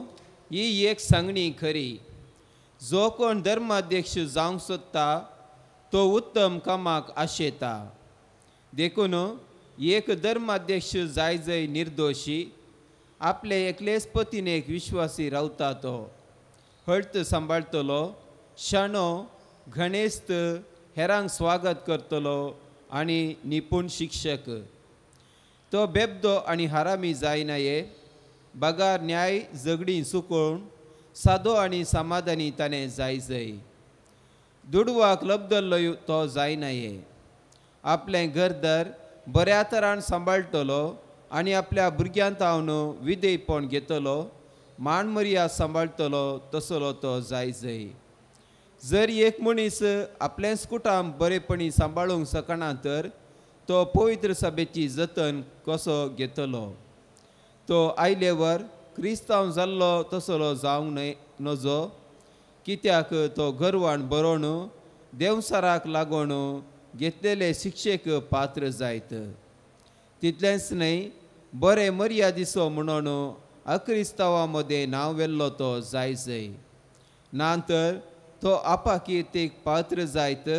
ही एक सांगणी खरी. जो कोण धर्माध्यक्ष जावंक सोदता तो उत्तम कामाक आशेता. देखून एक धर्माध्यक्ष जाय जय निर्दोशी, आपले एकलेच पतीनेक विश्वासी रावता तो हळत सांबाळटलो, शाणो, घणेस्त, हेरांक स्वागत करतलो आनी निपूण शिक्षक. तो बेबदो आनी हारामी जायनाये, बगार न्याय झगडीं चुकोवन सादो आनी समाधानी ताणें जाय जय. दुडवाक लबदल्लो तो जायनाये, आपलें घरदार बऱ्या तरान सांबाळटलो आनी आपल्या भुरग्यांत तावन विधेयपण घेतलो, मान मर्याद सांबाळटलो तसलो तो जाय जय. जर एक मनीस आपलेंच कुटाम बरेपणी सांबाळूंक शकना तर तो पवित्र सभेची जतन कसो घेतलो? तो आयलेवर क्रिस्तांव जाल्लो तसलो जावंक न्हय नजो, कित्याक तो गर्वान बरोवन देवसाराक लागून घेतलेले शिक्षेक पात्र जायत. तितलेंच न्हय, बरें मर्यादिचो म्हणून अक्रिस्तांवा मदें नांव व्हेल्लो तो जाय जय. ना तर तो आपाकीर्तीक पात्र जायत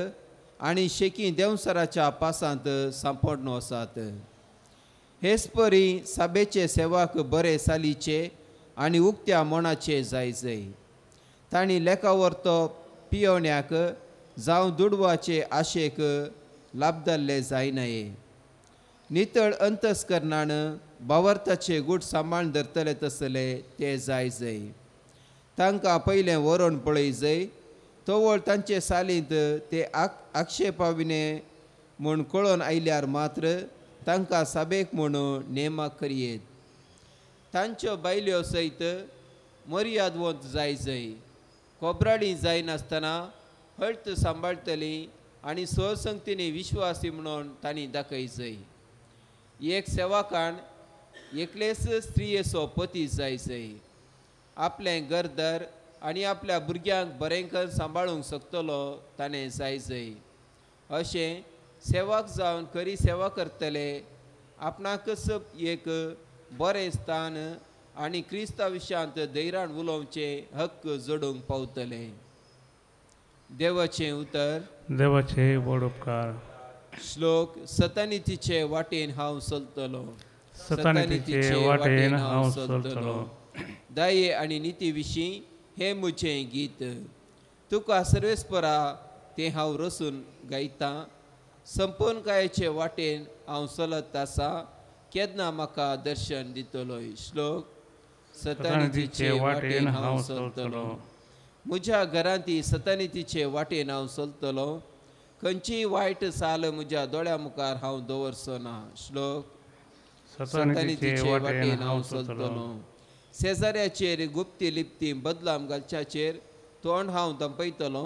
आनी शेकी देवसराच्या पासांत सांपडनो आसात. हेच परी साबेचे सेवाक बरे सालीचे आनी उक्त्या मनाचे जाय जय. तांणी लेखावर तो पियोण्याक जावं दुडवाचे आशेक लाबदाल्ले जायनाये. नितळ अंतस्करणान बावर्ताचे गूट सांबाळून धरतले तसले ते जाय जय. तांकां पयलें वरोवन पळय जय, तवळ तांचे सालींत ते आक्षेपाविणे म्हूण कळोन आयल्यार मात्र तांकां साबेक म्हूण नेमाक करयेत. तांच्यो बायल्यो सयत मर्यादवंत जाय जय, कोबराडी जायनासतना हळत सांबाळटली आनी स्वसंगतीनी विश्वासी म्हणून तांणी दाखय जय. एक सेवाकाण एकलेच स्त्रियेचो पती जाय जय, आपलें घरदार आनी आपल्या भुरग्यांक बरें सांबाळूंक शकतलो ताणें जाय जय. अशें सेवाक जावन खरी सेवा करतले आपणाकच एक बरें स्थान आनी क्रिस्ता विशयांत धैर्यान उलोवचें हक्क जोडूंक पावतले. देवाचें उतर. देवाचे व्हड उपकार. श्लोक. सतानितीचे वाटेन हांव चलतलो, सतानितीचे वाटेन हांव चलतलो. दये आनी निती विशीं हें म्हजें गीत, तुका सर्वेस्परा तें हांव रसून गायतां. संपूर्णकायेचे वाटेन हांव चलत आसा, केन्ना म्हाका दर्शन दितलो. श्लोक. सतानितीचे वाटेन हांव चलतलो. म्हज्या घरांती सतानितीचे वाटेन हांव चलतलो, खंयचीय वायट साल म्हज्या दोळ्या मुखार हांव दवरचो ना. श्लोक. सतानितीचे वाटेन हांव चलतलो. शेजाऱ्याचेर गुप्ती लिप्ती बदलाम घालच्याचेर तोंड हांव दंपयतलो,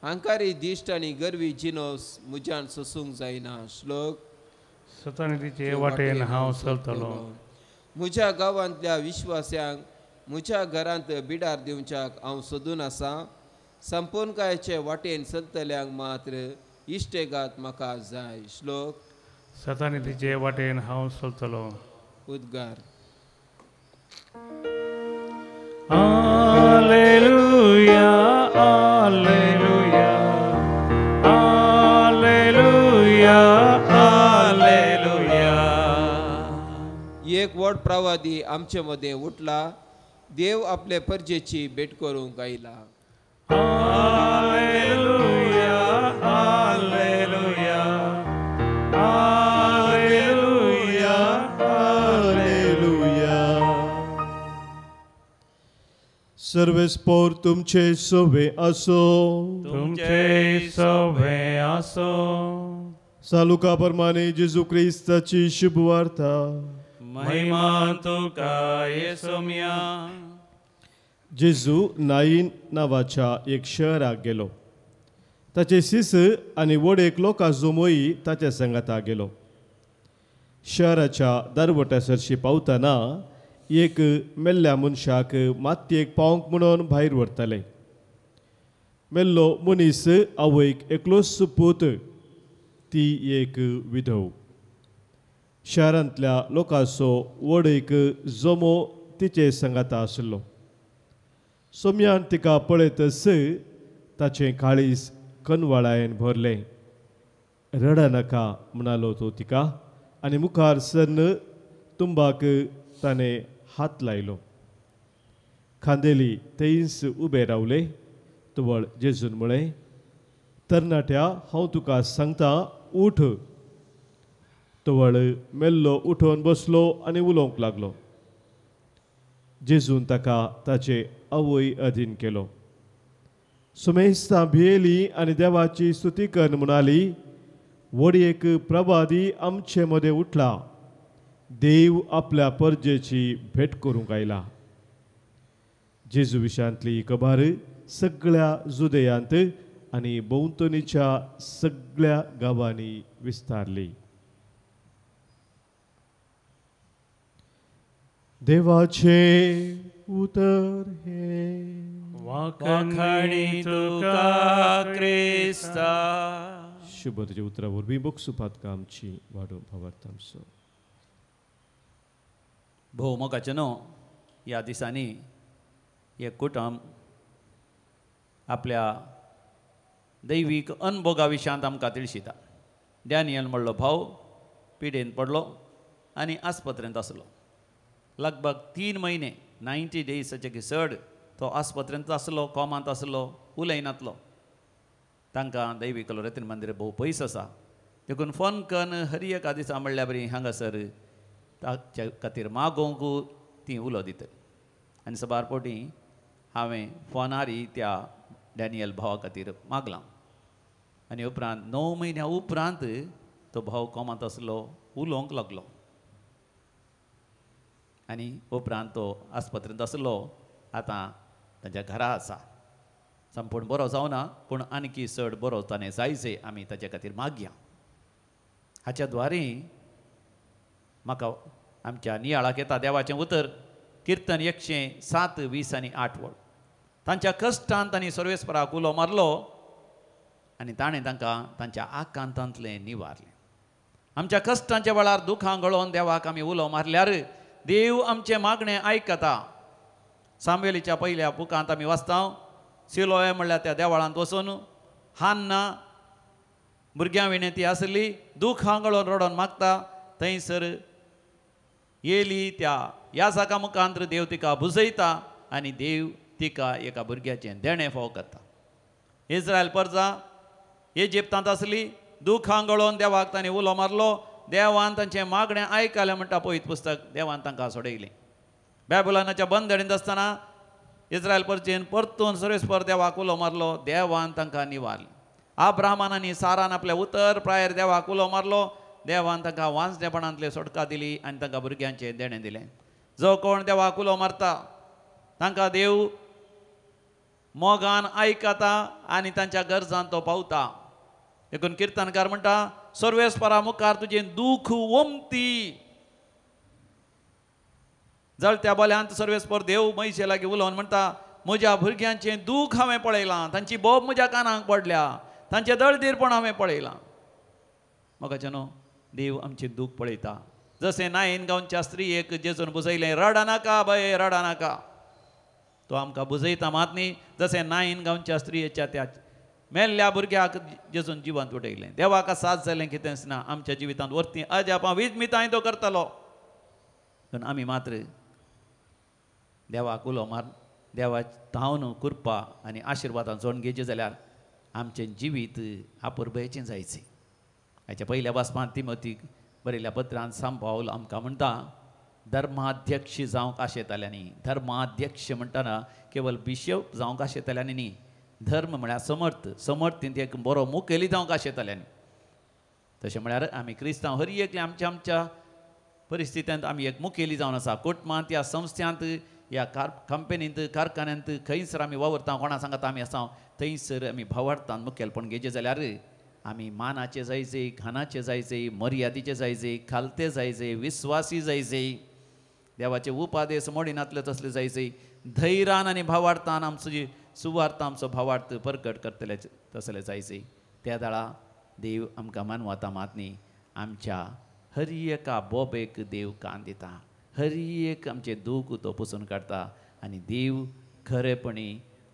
हांकारी दिश्ट आनी गर्वी जिनोस म्हज्यान सोसूंक जायना. श्लोक. सतानितीचे वाटेन हांव चलतलो. म्हज्या गांवांतल्या विश्वास्यांक म्हज्या घरांत बिडार दिवच्याक हांव सोदून आसा, संपूर्णकायेचे वाटेन चलतल्यांक मात्र इश्टेगात म्हाका जाय. श्लोक. सतानितीचे वाटेन हांव चलतलो. उद्गार. Alleluia, alleluia, alleluia, alleluia. एक व्हड प्रवादी आमचे मदें उठला, देव आपले परजेची भेट करूंक आयला. Alleluia, alleluia, alleluia, alleluia. सर्वेस्पोर तुमचे सोवे असो, तुमचे सोवे असो. सालुका प्रमाणे जेजू क्रिस्ताची शुभवार्ता. महिमा तुका येसोम्या. जेजू नाईन नांवाच्या एक शहराक गेलो. ताचे शिस आनी व्हड एक लोकां जमोई ताच्या संगाता गेलो. शहराच्या दरवट्या सरशी पावतना एक मेल्ल्या मनशाक मातयेक पावंक म्हणून भायर व्हरताले. मेल्लो मनीस आवयक एकलोच पूत, ती एक विधव. शहरांतल्या लोकांचो व्हड एक जमो तिचे संगाता आशिल्लो. सोम्यान तिका पळयतच ताचें काळीज कनवाळायेन भरलें. रडा नाका म्हणालो तो तिका आनी मुखार सरन तुंबाक ताणें हात लायलो. खांदेली थंयच उबे रावले. तवळ जेजून म्हळें, तरणाट्या, हांव तुका सांगता, उठ. तवळ मेल्लो उठोवन बसलो आनी उलोवंक लागलो. जेजून ताका ताचे आवय अधीन केलो. सुमेस्तां भियेली आनी देवाची स्तुती कर म्हणाली, व्हड एक प्रवादी आमचे मदें उठला, देव आपल्या परजेची भेट करूंक आयला. जेजू विशांतली खबर सगळ्या जुदयांत आनी भोंवतणीच्या सगळ्या गांवांनी विस्तारली. देवाचे उतर हे वाखाणी तुका क्रिस्ता. शुभ तुज्या उतरा वरवीं बक्षुपात आमची वाडो भावार्थ आमचो. भोव मोगाचें न्हू, ह्या दिसांनी एक कुटुंब आपल्या दैवीक अनभोगा विशयांत आमकां तिळशिता. डॅनियल म्हणलो भाव पिडेन पडलो आनी आस्पत्रेंत आसलो. लगभग 3 म्हयने 90 डेजाचे की चड तो आस्पत्रेंत आसलो, कोमांत आसलो, उलयनातलो. तांकां दैवीक रत्न मंदिर भोव पयस आसा, देखून फोन कन्न हर एका दिसा म्हणल्यार बरी हांगासर ताच्या खातीर मागोवंक ती उलो दितली. आनी सबार पोटी हांवें फोनारी त्या डॅनियल भावा खातीर मागलां. आनी उपरांत 9 म्हयन्या उपरांत तो भाव कोमांत आसलो, उलोवंक लागलो. आनी उपरांत तो आस्पत्रेंत आसलो, आतां ताच्या घरा आसा. संपूर्ण बरो जावना, पूण आणखी चड बरो ताणें जायचे आमी ताच्या खातीर मागया. हाच्या द्वारे म्हाका आमच्या नियाळाक येता देवाचें उतर, किर्तन 107, 20 आनी 8 वळ. तांच्या कश्टान तांणी सर्वेस्पराक उलो मारलो आनी ताणें तांकां तांच्या आकांतांतलें निवारलें. आमच्या कश्टांच्या वेळार दुखां गळोवन देवाक आमी उलो मारल्यार देव आमचें मागणें आयकता. सामुएलीच्या पयल्या बुकांत आमी वाचता, सिलोय म्हणल्यार त्या देवळांत वचून हान्ना भुरग्यां विणें ती आसली, दुखां गळोवन रडोन मागता. थंयसर येली त्या याजाका मुखांत देव तिका भुजयता आनी देव तिका एका भुरग्याचें देणें फाव करता. इस्रायल परजा इजिप्तांत आसली, दुखां गळोवन देवाक तांणी उलो मारलो, देवान तांचें मागणें आयकलें म्हणटा पवित्र पुस्तक, देवान तांकां सोडयलें. बॅबुलॉनाच्या बंदडींत आसतना इस्रायल परजेन परतून सर्वेस्पर देवाक उलो मारलो, देवान तांकां निवारलें. आब्राहामान आनी सारान आपल्या उतर प्रायर देवाक उलो मारलो, देवान तांकां वांजणेपणांतले सोडका दिली आनी तांकां भुरग्यांचें देणें दिलें. जो कोण देवाक उलो मारता तांकां देव मोगान आयकता आनी तांच्या गरजान तो पावता. देखून किर्तनकार म्हणटा, सर्वेस्परा मुखार तुजें दूख ओमती. जळत्या बोल्यांत सर्वेस्पर देव म्हयशे लागीं उलोवन म्हणटा, म्हज्या भुरग्यांचें दूख हांवें पळयलां, तांची बोब म्हज्या कानाक पडल्या, तांचें दळदीरपण हांवें पळयलां. म्हाका न्हू, देव आमचें दूख पळयता. जशें नायन गांवच्या स्त्रियेक जेजून बुजयलें, रडा नाका बाये, रडा नाका. तो आमकां बुजयता मात न्ही, जशें नायन गांवच्या स्त्रियेच्या त्या मेल्ल्या भुरग्याक जेजून जिवंत उडयलें. देवाक साथ जालें कितेंच ना आमच्या जिवितांत वरती अजापां विजमितांय तो करतालो. पूण आमी मात्र देवाक उलो मार, देवा तावन कृपा आनी आशिर्वादान जोडून घेवचें जाल्यार आमचें जिवीत आपुरबेचें जायचें. हाच्या पयल्या वाचपांत तिमोतीक बरयल्ल्या पत्रान सांत पावल आमकां म्हणटा, धर्माध्यक्ष जावंक आशेताल्यांनी. धर्माध्यक्ष म्हणटना केवल बिशप जावंक आशेताल्यांनी न्ही, धर्म म्हळ्यार समर्थ, समर्थींत एक बरो मुखेली जावंक आशेताल्यांनी. तशें म्हळ्यार आमी क्रिस्तांव हर एकले आमच्या आमच्या परिस्थितींत आमी एक मुखेली जावन आसा. कुटुंबांत या संस्थ्यांत या कंपनींत कारखान्यांत खंयसर आमी वावरता, कोणा सांगता आमी आसा थंयसर आमी भावार्थान मुखेलपण घेवचें जाल्यार आमी मानाचे जायचे, घानाचे जायचे, मर्यादीचे जायचे, खालते जायचे, विस्वासी जायचे, देवाचे उपादेश मोडिनातले तसले जायचे, धैर्यान आनी भावार्थान आमचो जी सुवार्थ आमचो भावार्थ परगट करतले तसले जायचे. त्या दाळा देव आमकां मानवता मात न्ही, आमच्या हर एका बोबेक देव कान दिता, हर एक आमचें दूख तो पुसून काडटा आनी देव खरेपणी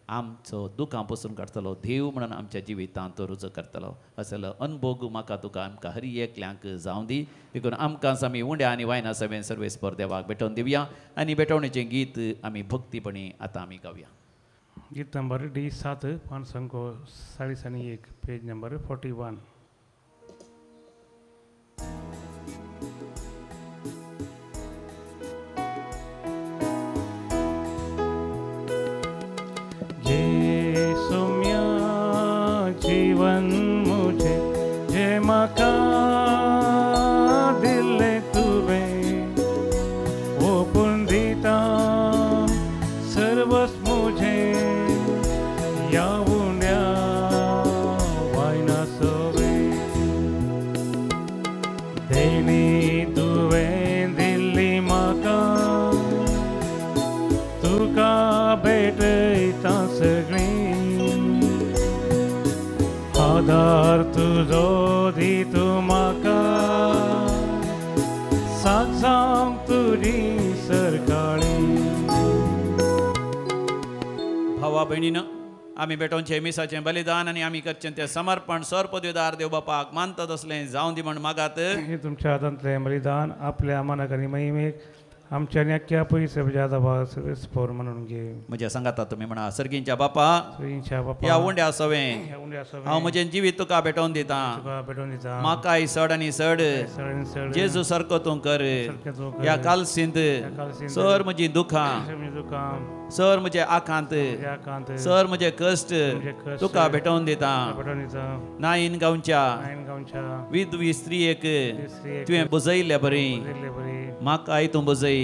आमचो दुखां पसून काडटलो देव म्हणून आमच्या जिवितांत तो रुजो करतलो. असलो अनभोग म्हाका तुका आमकां हर एकल्यांक जावं दी. देखून आमकां आमी उंड्या आनी वायना सवें सर्वेस्पर देवाक भेटोवन दिवया आनी भेटवणेचें गीत आमी भक्तीपणी आतां आमी गावया. गीत नंबर डी 7 541, पेज नंबर 41. ये सुम्या जीवन मुझे जे मका दिले तुवे वो पुंदिता सर्वस मुझे यावुण्या वायना सोवे देणी तुवे दिल्ली माका तुका भेटयता सगळी आधार तुजो दी तूं म्हाका सात तुजी सरकाळी. भावा भयणीन आमी भेटोवचें मिसाचें बलिदान आनी आमी करचें तें समर्पण सर पदवीदार देव बापाक मानतात असलें जावं दी म्हण मागात. हे तुमच्या हातांतलें बलिदान आपल्या मनाक आनी महिमेक आमच्या न्याक्या पयशे सर्वेस्पर म्हणून घे. म्हज्या सांगाता तुमी म्हणा सर्गींच्या बापा ह्या उंड्या सवें हांव म्हजें जिवीत तुका भेटोवन दिता म्हाकाय सड आनी सड जेजू सारको तूं कर. ह्या कालसींत सर म्हजी दुखां सर म्हजे आकांत सर म्हजे कश्ट तुका भेटोवन दिता. नायन गांवच्या विधवी स्त्रियेक तुवें बजयल्ल्या बरी म्हाकाय तूं बजय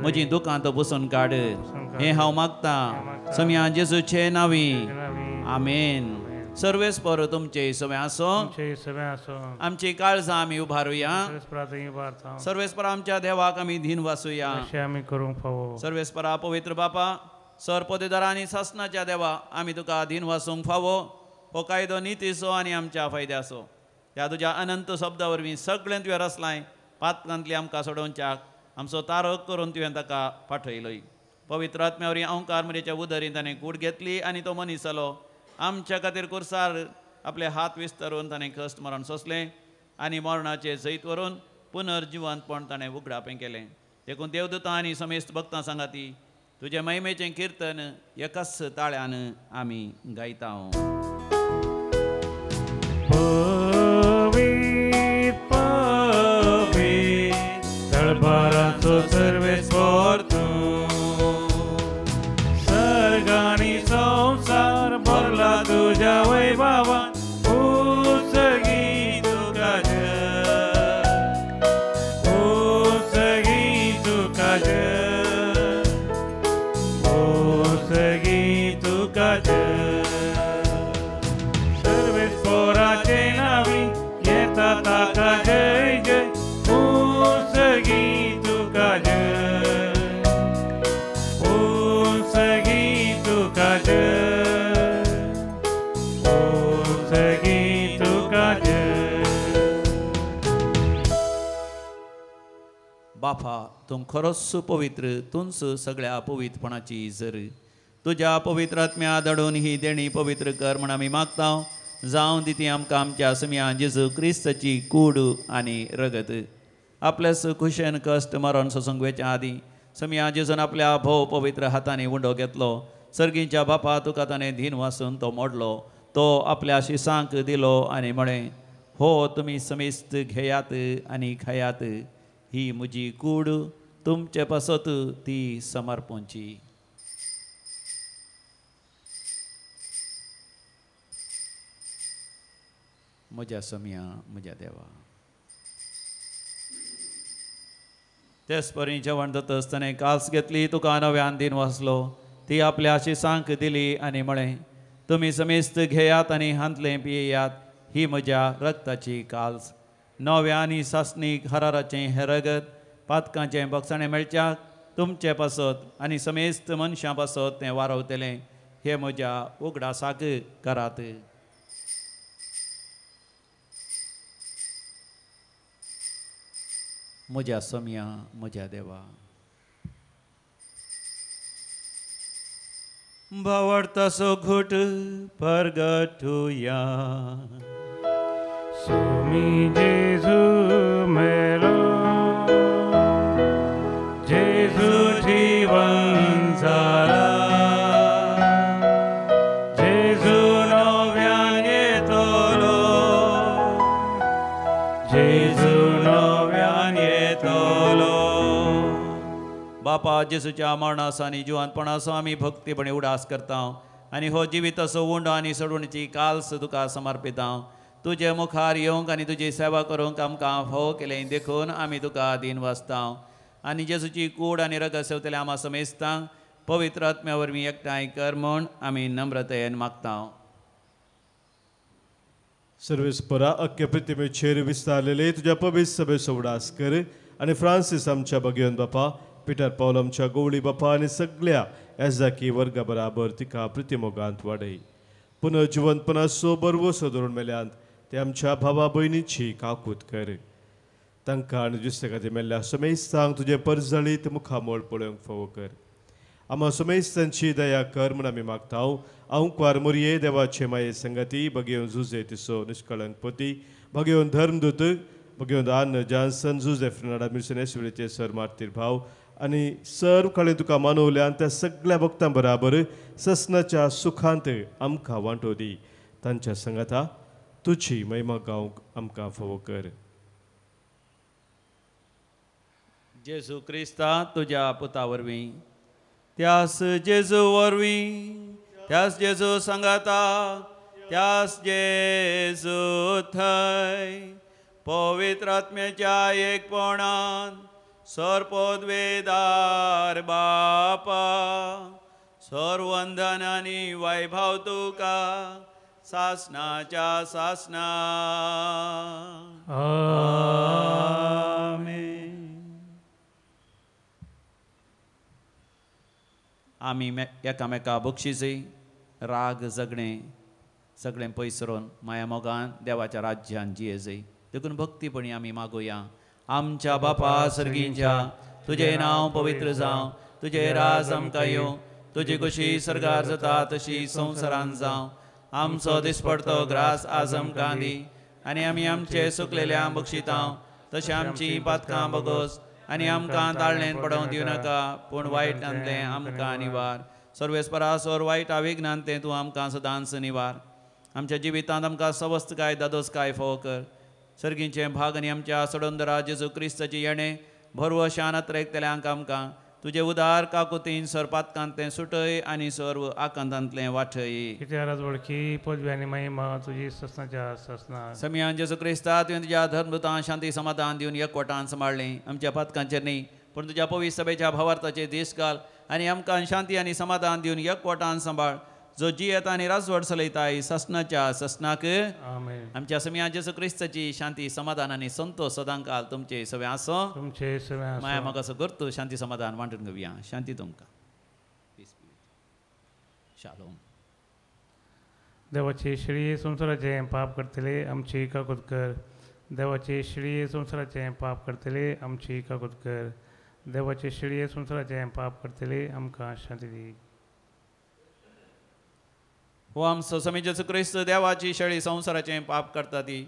म्हजी दुकां तो बसून काड हें हांव मागतां सम्या जेजूचे नांवी आमेन. सर्वेस्पर तुमचे सवें आसो. आमची काळजां आमी उबारुया. सर्वेस्पर आमच्या देवाक आमी धीन वासुया. सर्वेस्परा पवित्र बापा सर पदवीदार आनी सासनाच्या देवा आमी तुका धीन वासूंक फावो. हो कायदो नितीचो आनी आमच्या फायद्याचो. ह्या तुज्या अनंत शब्दा वरवीं सगळें तुवें रचलां पातकांतली आमकां सोडोवच्याक आमचो तारक करून तुवें ताका पाठयलोय. पवित्र आत्म्या वरवीं अंकार मरेच्या उदरीन ताणें कूड घेतली आनी तो मनीस जालो. आमच्या खातीर कुर्सार आपले हात विस्तारून ताणें कश्ट मरण सोंसलें आनी मरणाचें जैत व्हरून पुनर्जिवंतपण ताणें उगडापें केलें. देखून देवदूतां आनी समेस्त भक्तां सांगाती तुजे महिमेचें किर्तन एकाच ताळ्यान आमी गायता. तळबाराचो सर्वेस्पर तूं सर्गानी संवसार भरला तुज्या वैभवान उसगी तुका जय उसगी तुका जय उसगी तुका जय. सर्वेस्पराचे नांवी येता ताका जय जय उसगी तुका जय उसगी तुका जय उसगी तुका जय. बापा तूं खरोच पवित्र तूंच सगळ्या पवित्रपणाची जर तुज्या पवित्र आत्म्या धाडून ही देणी पवित्र कर म्हण आमी मागता. जावं दी ती आमकां आमच्या सम्या जेजू क्रिस्ताची कूड आनी रगत. आपल्याच खुशेन कश्ट मरण सोसूंक वेच्या आदीं सम्या जेजून आपल्या भोव पवित्र हातांनी उंडो घेतलो. सर्गींच्या बापा तुका ताणें धीन वासून तो मोडलो. तो आपल्या शिसांक दिलो आनी म्हळें हो तुमी समेस्त घेयात आनी खायात. ही म्हजी कूड तुमचे पासत ती समर्पणची. म्हज्या सम्या म्हज्या देवा. तेच परी जेवण जाता आसतना कास घेतली तुका नव्यान दिन वाचलो. ती आपल्या शिसांक दिली आनी म्हळें तुमी समेस्त घेयात आनी हांतलें पियेयात. ही म्हज्या रक्ताची काल्स नव्या आनी सासणीक हराराचें हें रगत पातकांचें बक्षाणें मेळच्याक तुमचे पासत आनी समेस्त मनशां पासत तें वारवतलें. हें म्हज्या उगडासाक करात. म्हज्या सम्या म्हज्या देवा. भावार्थाचो घोट परगटुया. सुमी जेजू मेलो, जेजू जीवन जाला, जेजू नव्यान येतलो, जेजू नव्यान येतलो. बापा जेजूच्या मरणाचो आनी जिवंतपणाचो आमी भक्तीपणी उडास करता आनी हो जिविताचो उंडो आनी सोडवणीची काल्स तुका समर्पिता. तुजे मुखार येवंक आनी तुजी सेवा करूंक आमकां फावो केलें देखून आमी तुका दीन वाचता आनी जेजूची कूड आनी रगत सेवतले आमा समेस्तांक पवित्र आत्म्या वरवीं एकठांय कर म्हूण आमी नम्रतेन मागता. सर्वेस्परा अख्खे प्रतिमेचेर विस्तारलेले तुज्या पवित्र सभेचो उडास कर आनी फ्रांसीस आमच्या भगेवन बापा, पिटर पावल आमच्या गोवळी बापा आनी सगळ्या एजाकी वर्गा बराबर तिका प्रतिमोगांत वाडय. पुनर्जिवंतपणाचो बरवसो धरून मेल्यांत ते आमच्या भावा भयणीची काकूत कर. तांकां आनी दुसरे खातीर मेल्ल्या समेस्तांक तुजें परजळीत मुखामळ पळोवंक फावो कर. आमा समेस्तांची दया कर म्हूण आमी मागता. आंकवार मोरये देवाचे माये संगती भगेवन जुजे तिसो निष्कळंक पती, भगेवन धर्मदूत, भगेवन आन्न जानसन जुजे फ्रेनाडा मिर्सनेश्वरीचे सर मार्तीर भाव आनी सर्व कडेन तुका मानवल्यान त्या सगळ्या भक्तां बराबर ससनाच्या सुखांत आमकां वांटो दी. तांच्या संगता तुजी महिमा गावंक आमकां फावो कर. जेजू क्रिस्ता तुज्या पुता वरवीं, त्यास जेजू वरवीं, त्यास जेजू सांगाता, त्यास जेजू थंय पवित्र आत्म्याच्या एकपणान सर्वपदवेदार बापा सर्वंदन आनी वैभव तुका सासनाच्या सासना. आमेन. आमी एकामेका बक्षिसय राग झगडें सगळें पयसरोन माया मोगान देवाच्या राज्यान जियेजय. देखून भक्तीपणी आमी मागोया. आमच्या बापा सर्गींच्या, तुजें नांव पवित्र जावं, तुजें राज आमकां येवं, तुजी खुशी सर्गार जाता तशी संवसारान जावं. आमचो दिसपडतो ग्रास आज आमकां दी आनी आमी आमचे सुकलेल्या बक्षितां तशें आमची पातकां बगोस आनी आमकां ताळणेन पडोवंक दिवं नाका, पूण वायटांतलें आमकां निवार. सर्वेस्परा सोर वायट अविज्ञान तें तूं आमकां सदांच निवार. आमच्या जिवितांत आमकां सवस्तकाय दादोसकाय फावो कर. सर्गींचें भाग आनी आमच्या सडंदरा जेजू क्रिस्ताची येणें भरवशान अत्रेकतल्यांक आमकां तुजे उदार काकुतीन सर्पातकांतलें सुटय आनी सर्व आकांतांतलें वाटय. वळखी पदवी आनी महिमा तुजी ससनाच्या ससना. समियान जेजू क्रिस्ता तुवें तुज्या धर्मदूतां शांती समाधान दिवन एकवटान सांबाळ्ळें. आमच्या पातकांचेर न्ही पूण तुज्या पवित्र सभेच्या भावार्थाचे दीस घाल आनी आमकां शांती आनी समाधान दिवन एकवटान सांबाळ, जो जियेता आनी राजवट चलयताय ससनाच्या ससनाक. आमच्या समिया जेजू क्रिस्ताची शांती समाधान आनी संतोष सदांकाल तुमचे सगळे आसो. तुमचे सगळे माया म्हाका असो करतो शांती समाधान वांटून घेवया. शांती तुमकां. शालोम. देवाचे श्री संवसाराचें पाप करतले आमची काकूत कर. देवाचे श्री संवसाराचें पाप करतले आमची काकूत कर. देवाचे श्री संवसाराचें पाप करतले आमकां शांती दी. हो आमचो समी जेजू क्रिस्त देवाची शेळी संवसाराचें पाप करता ती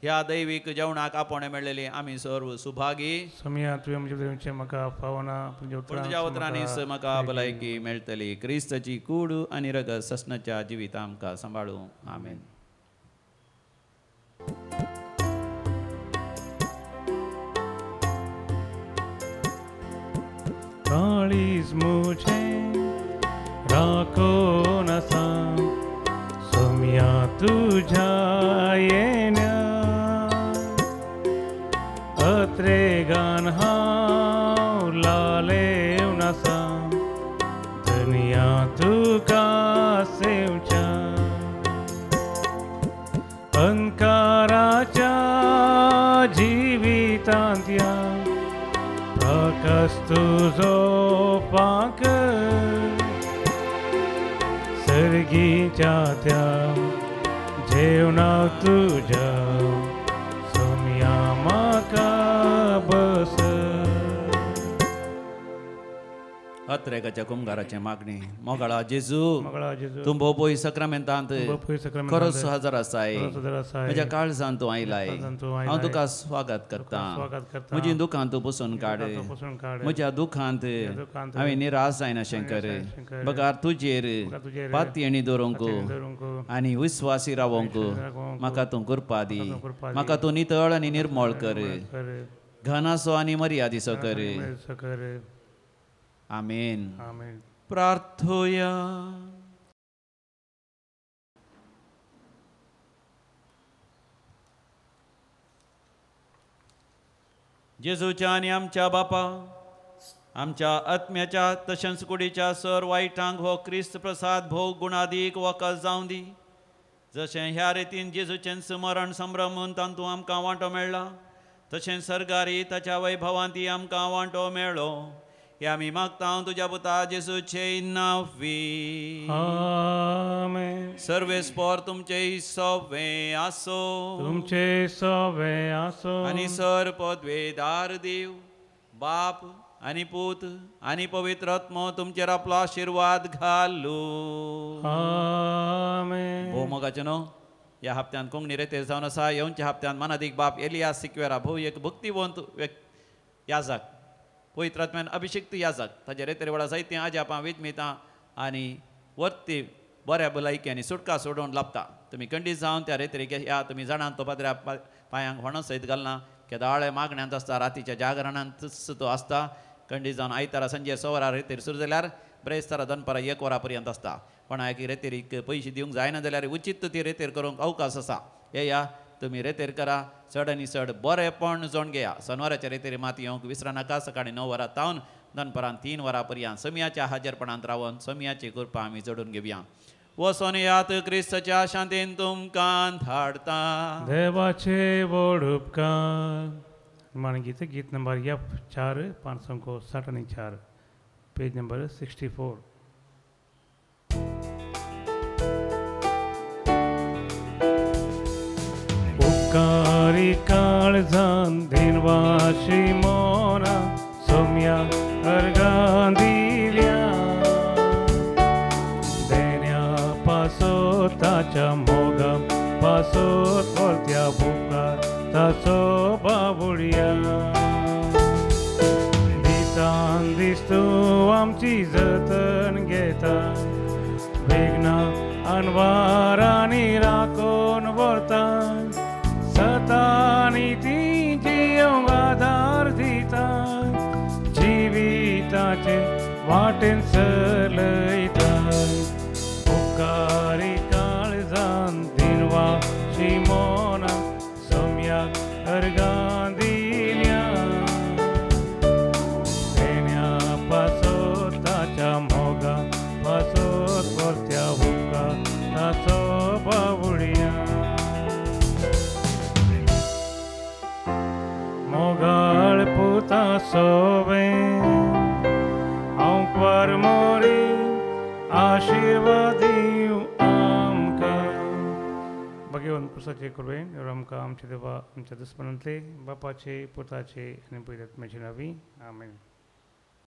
ह्या दैवीक जेवणाक आपोवणें मेळ्ळेली आमी सर्व सुभागी. समिया तुवें म्हजें दिवचें म्हाका फावना, पूण तुज्या उतरांनीच म्हाका भलायकी मेळटली. क्रिस्ताची कूड आनी रगत ससनाच्या जिविता आमकां सांबाळूं. आमेन. काळीज मुझें राखून आसा सोम्या तुज्या येण्या, अत्रेगान हांव लालेवन आसा धनया तुका सेवच्या. अंकाराच्या जिवितांत ह्या प्रकाश तुजो पांक, सर्गीच्या त्या जेवणाक तुज्या सोम्या म्हाका बस. अत्रेकाच्या कुमगाराचें मागणें. मोगाळा जेजू, तूं भोव सक्रामेंतांत खरोच हजर आसाय. म्हज्या काळजांत तूं आयलाय. हांव तुका स्वागत करतां. म्हजी दुखां तूं पुसून काड. म्हज्या दुखांत हांवें निराश जायना शंकर, बगार तुजेर पातयेणी दवरूंक आनी विस्वासी रावोंक म्हाका तूं कृपा दी. म्हाका तूं नितळ आनी निर्मळ कर, घनासो आनी मर्यादिसो कर. आमेन. प्रार्थोया. जेजूच्या आनी आमच्या बापा, आमच्या आत्म्याच्या तशेंच कुडीच्या सर वायटांक हो क्रिस्त प्रसाद भोव गुणादीक वखद जावं दी. जशें ह्या रितीन जेजूचें स्मरण संभ्रमून तातूंत आमकां वांटो मेळ्ळा, तशें सरकारी ताच्या वैभवांती आमकां वांटो मेळ्ळो. हे आमी मागता तुज्या पुता जेजूचे नांवी. आमेन. सर्वेस्पोर तुमचे सवे आसो, तुमचे सवे आसो. आनी सर पदवेदार देव बाप आनी पूत आनी पवित्र आत्मो तुमचेर आपलो आशिर्वाद घालू. आमेन. भोव मोगाचें न्हू, ह्या हप्त्यान कोंकणी रेतेर जावन आसा. येवच्या हप्त्यान मानादीक बाप एलियास सिक्वेरा भोव एक भक्तिवंत याजक, पवित्र आत्म्यान अभिषिक्त याजक, ताजे रेतेर वेळार जायतीं आजापां विदमितां आनी वर्ती बऱ्या भलायकी आनी सुटका सोडोवन लाबता. तुमी खंडीत जावन त्या रेतेरीक ह्या तुमी जाणांत तो पाद्र्या पांयांक होणो सयत घालना, केदाळे मागण्यांत आसता, रातीच्या जागरणांतच तो आसता. खंडीत जावन आयतारा सांजे 6 वरां रेतेर सुरू जाल्यार ब्रेस्तारा दनपारां 1 वरां पर्यंत आसता. कोणाक रेतेरीक पयशे दिवंक जायना जाल्यार उचीत ती रेतेर करूंक अवकाश आसा. येया तुमी रेतेर करा, चड आनी चड बरेपण जोण घेया. सनवाराच्या रेतेर मात येवंक विसरनाका. सकाळीं 9 वरां तावन दनपारां 3 वरां पर्यंत समयाच्या हाजरपणांत रावन समयाची कृपा आमी जोडून घेवया. वचोन यात क्रिस्ताच्या शांतीन तुमकां धाडता. देवाचे व्हड उपकार. मानगीत गीत नंबर F4 564, page number 64. उपकारी काळजान दिनवाशी मोना सोम्या अर्गां दिल्या, देण्या पासो ताच्या मोगा पासो परत्या बुकार ताचो बाबुडया. दिसान दीस तूं आमची जतन घेता, वेगना अनवारांनी राखून व्हरता, सतानी ती जियोंक आदार दिता, जिविताचे वाटेन चलयता. उपकारी काळजान दिनवाशी मोना सोम्याक अर्गां दिल्या, देण्या पासो ताच्या मोगा पासो परत्या उपकार ताचो बावुडया. मोगाळ पुता सोवे हांव क्वार मोरी आशिर्वाद दिवं आमकां. भगवान पुरसाचे कृपेन आमकां आमच्या देवा आमच्या दुस्मनांतले बापाचे पुताचे आनी पवित्र आत्म्याचे नांवी. आमेन.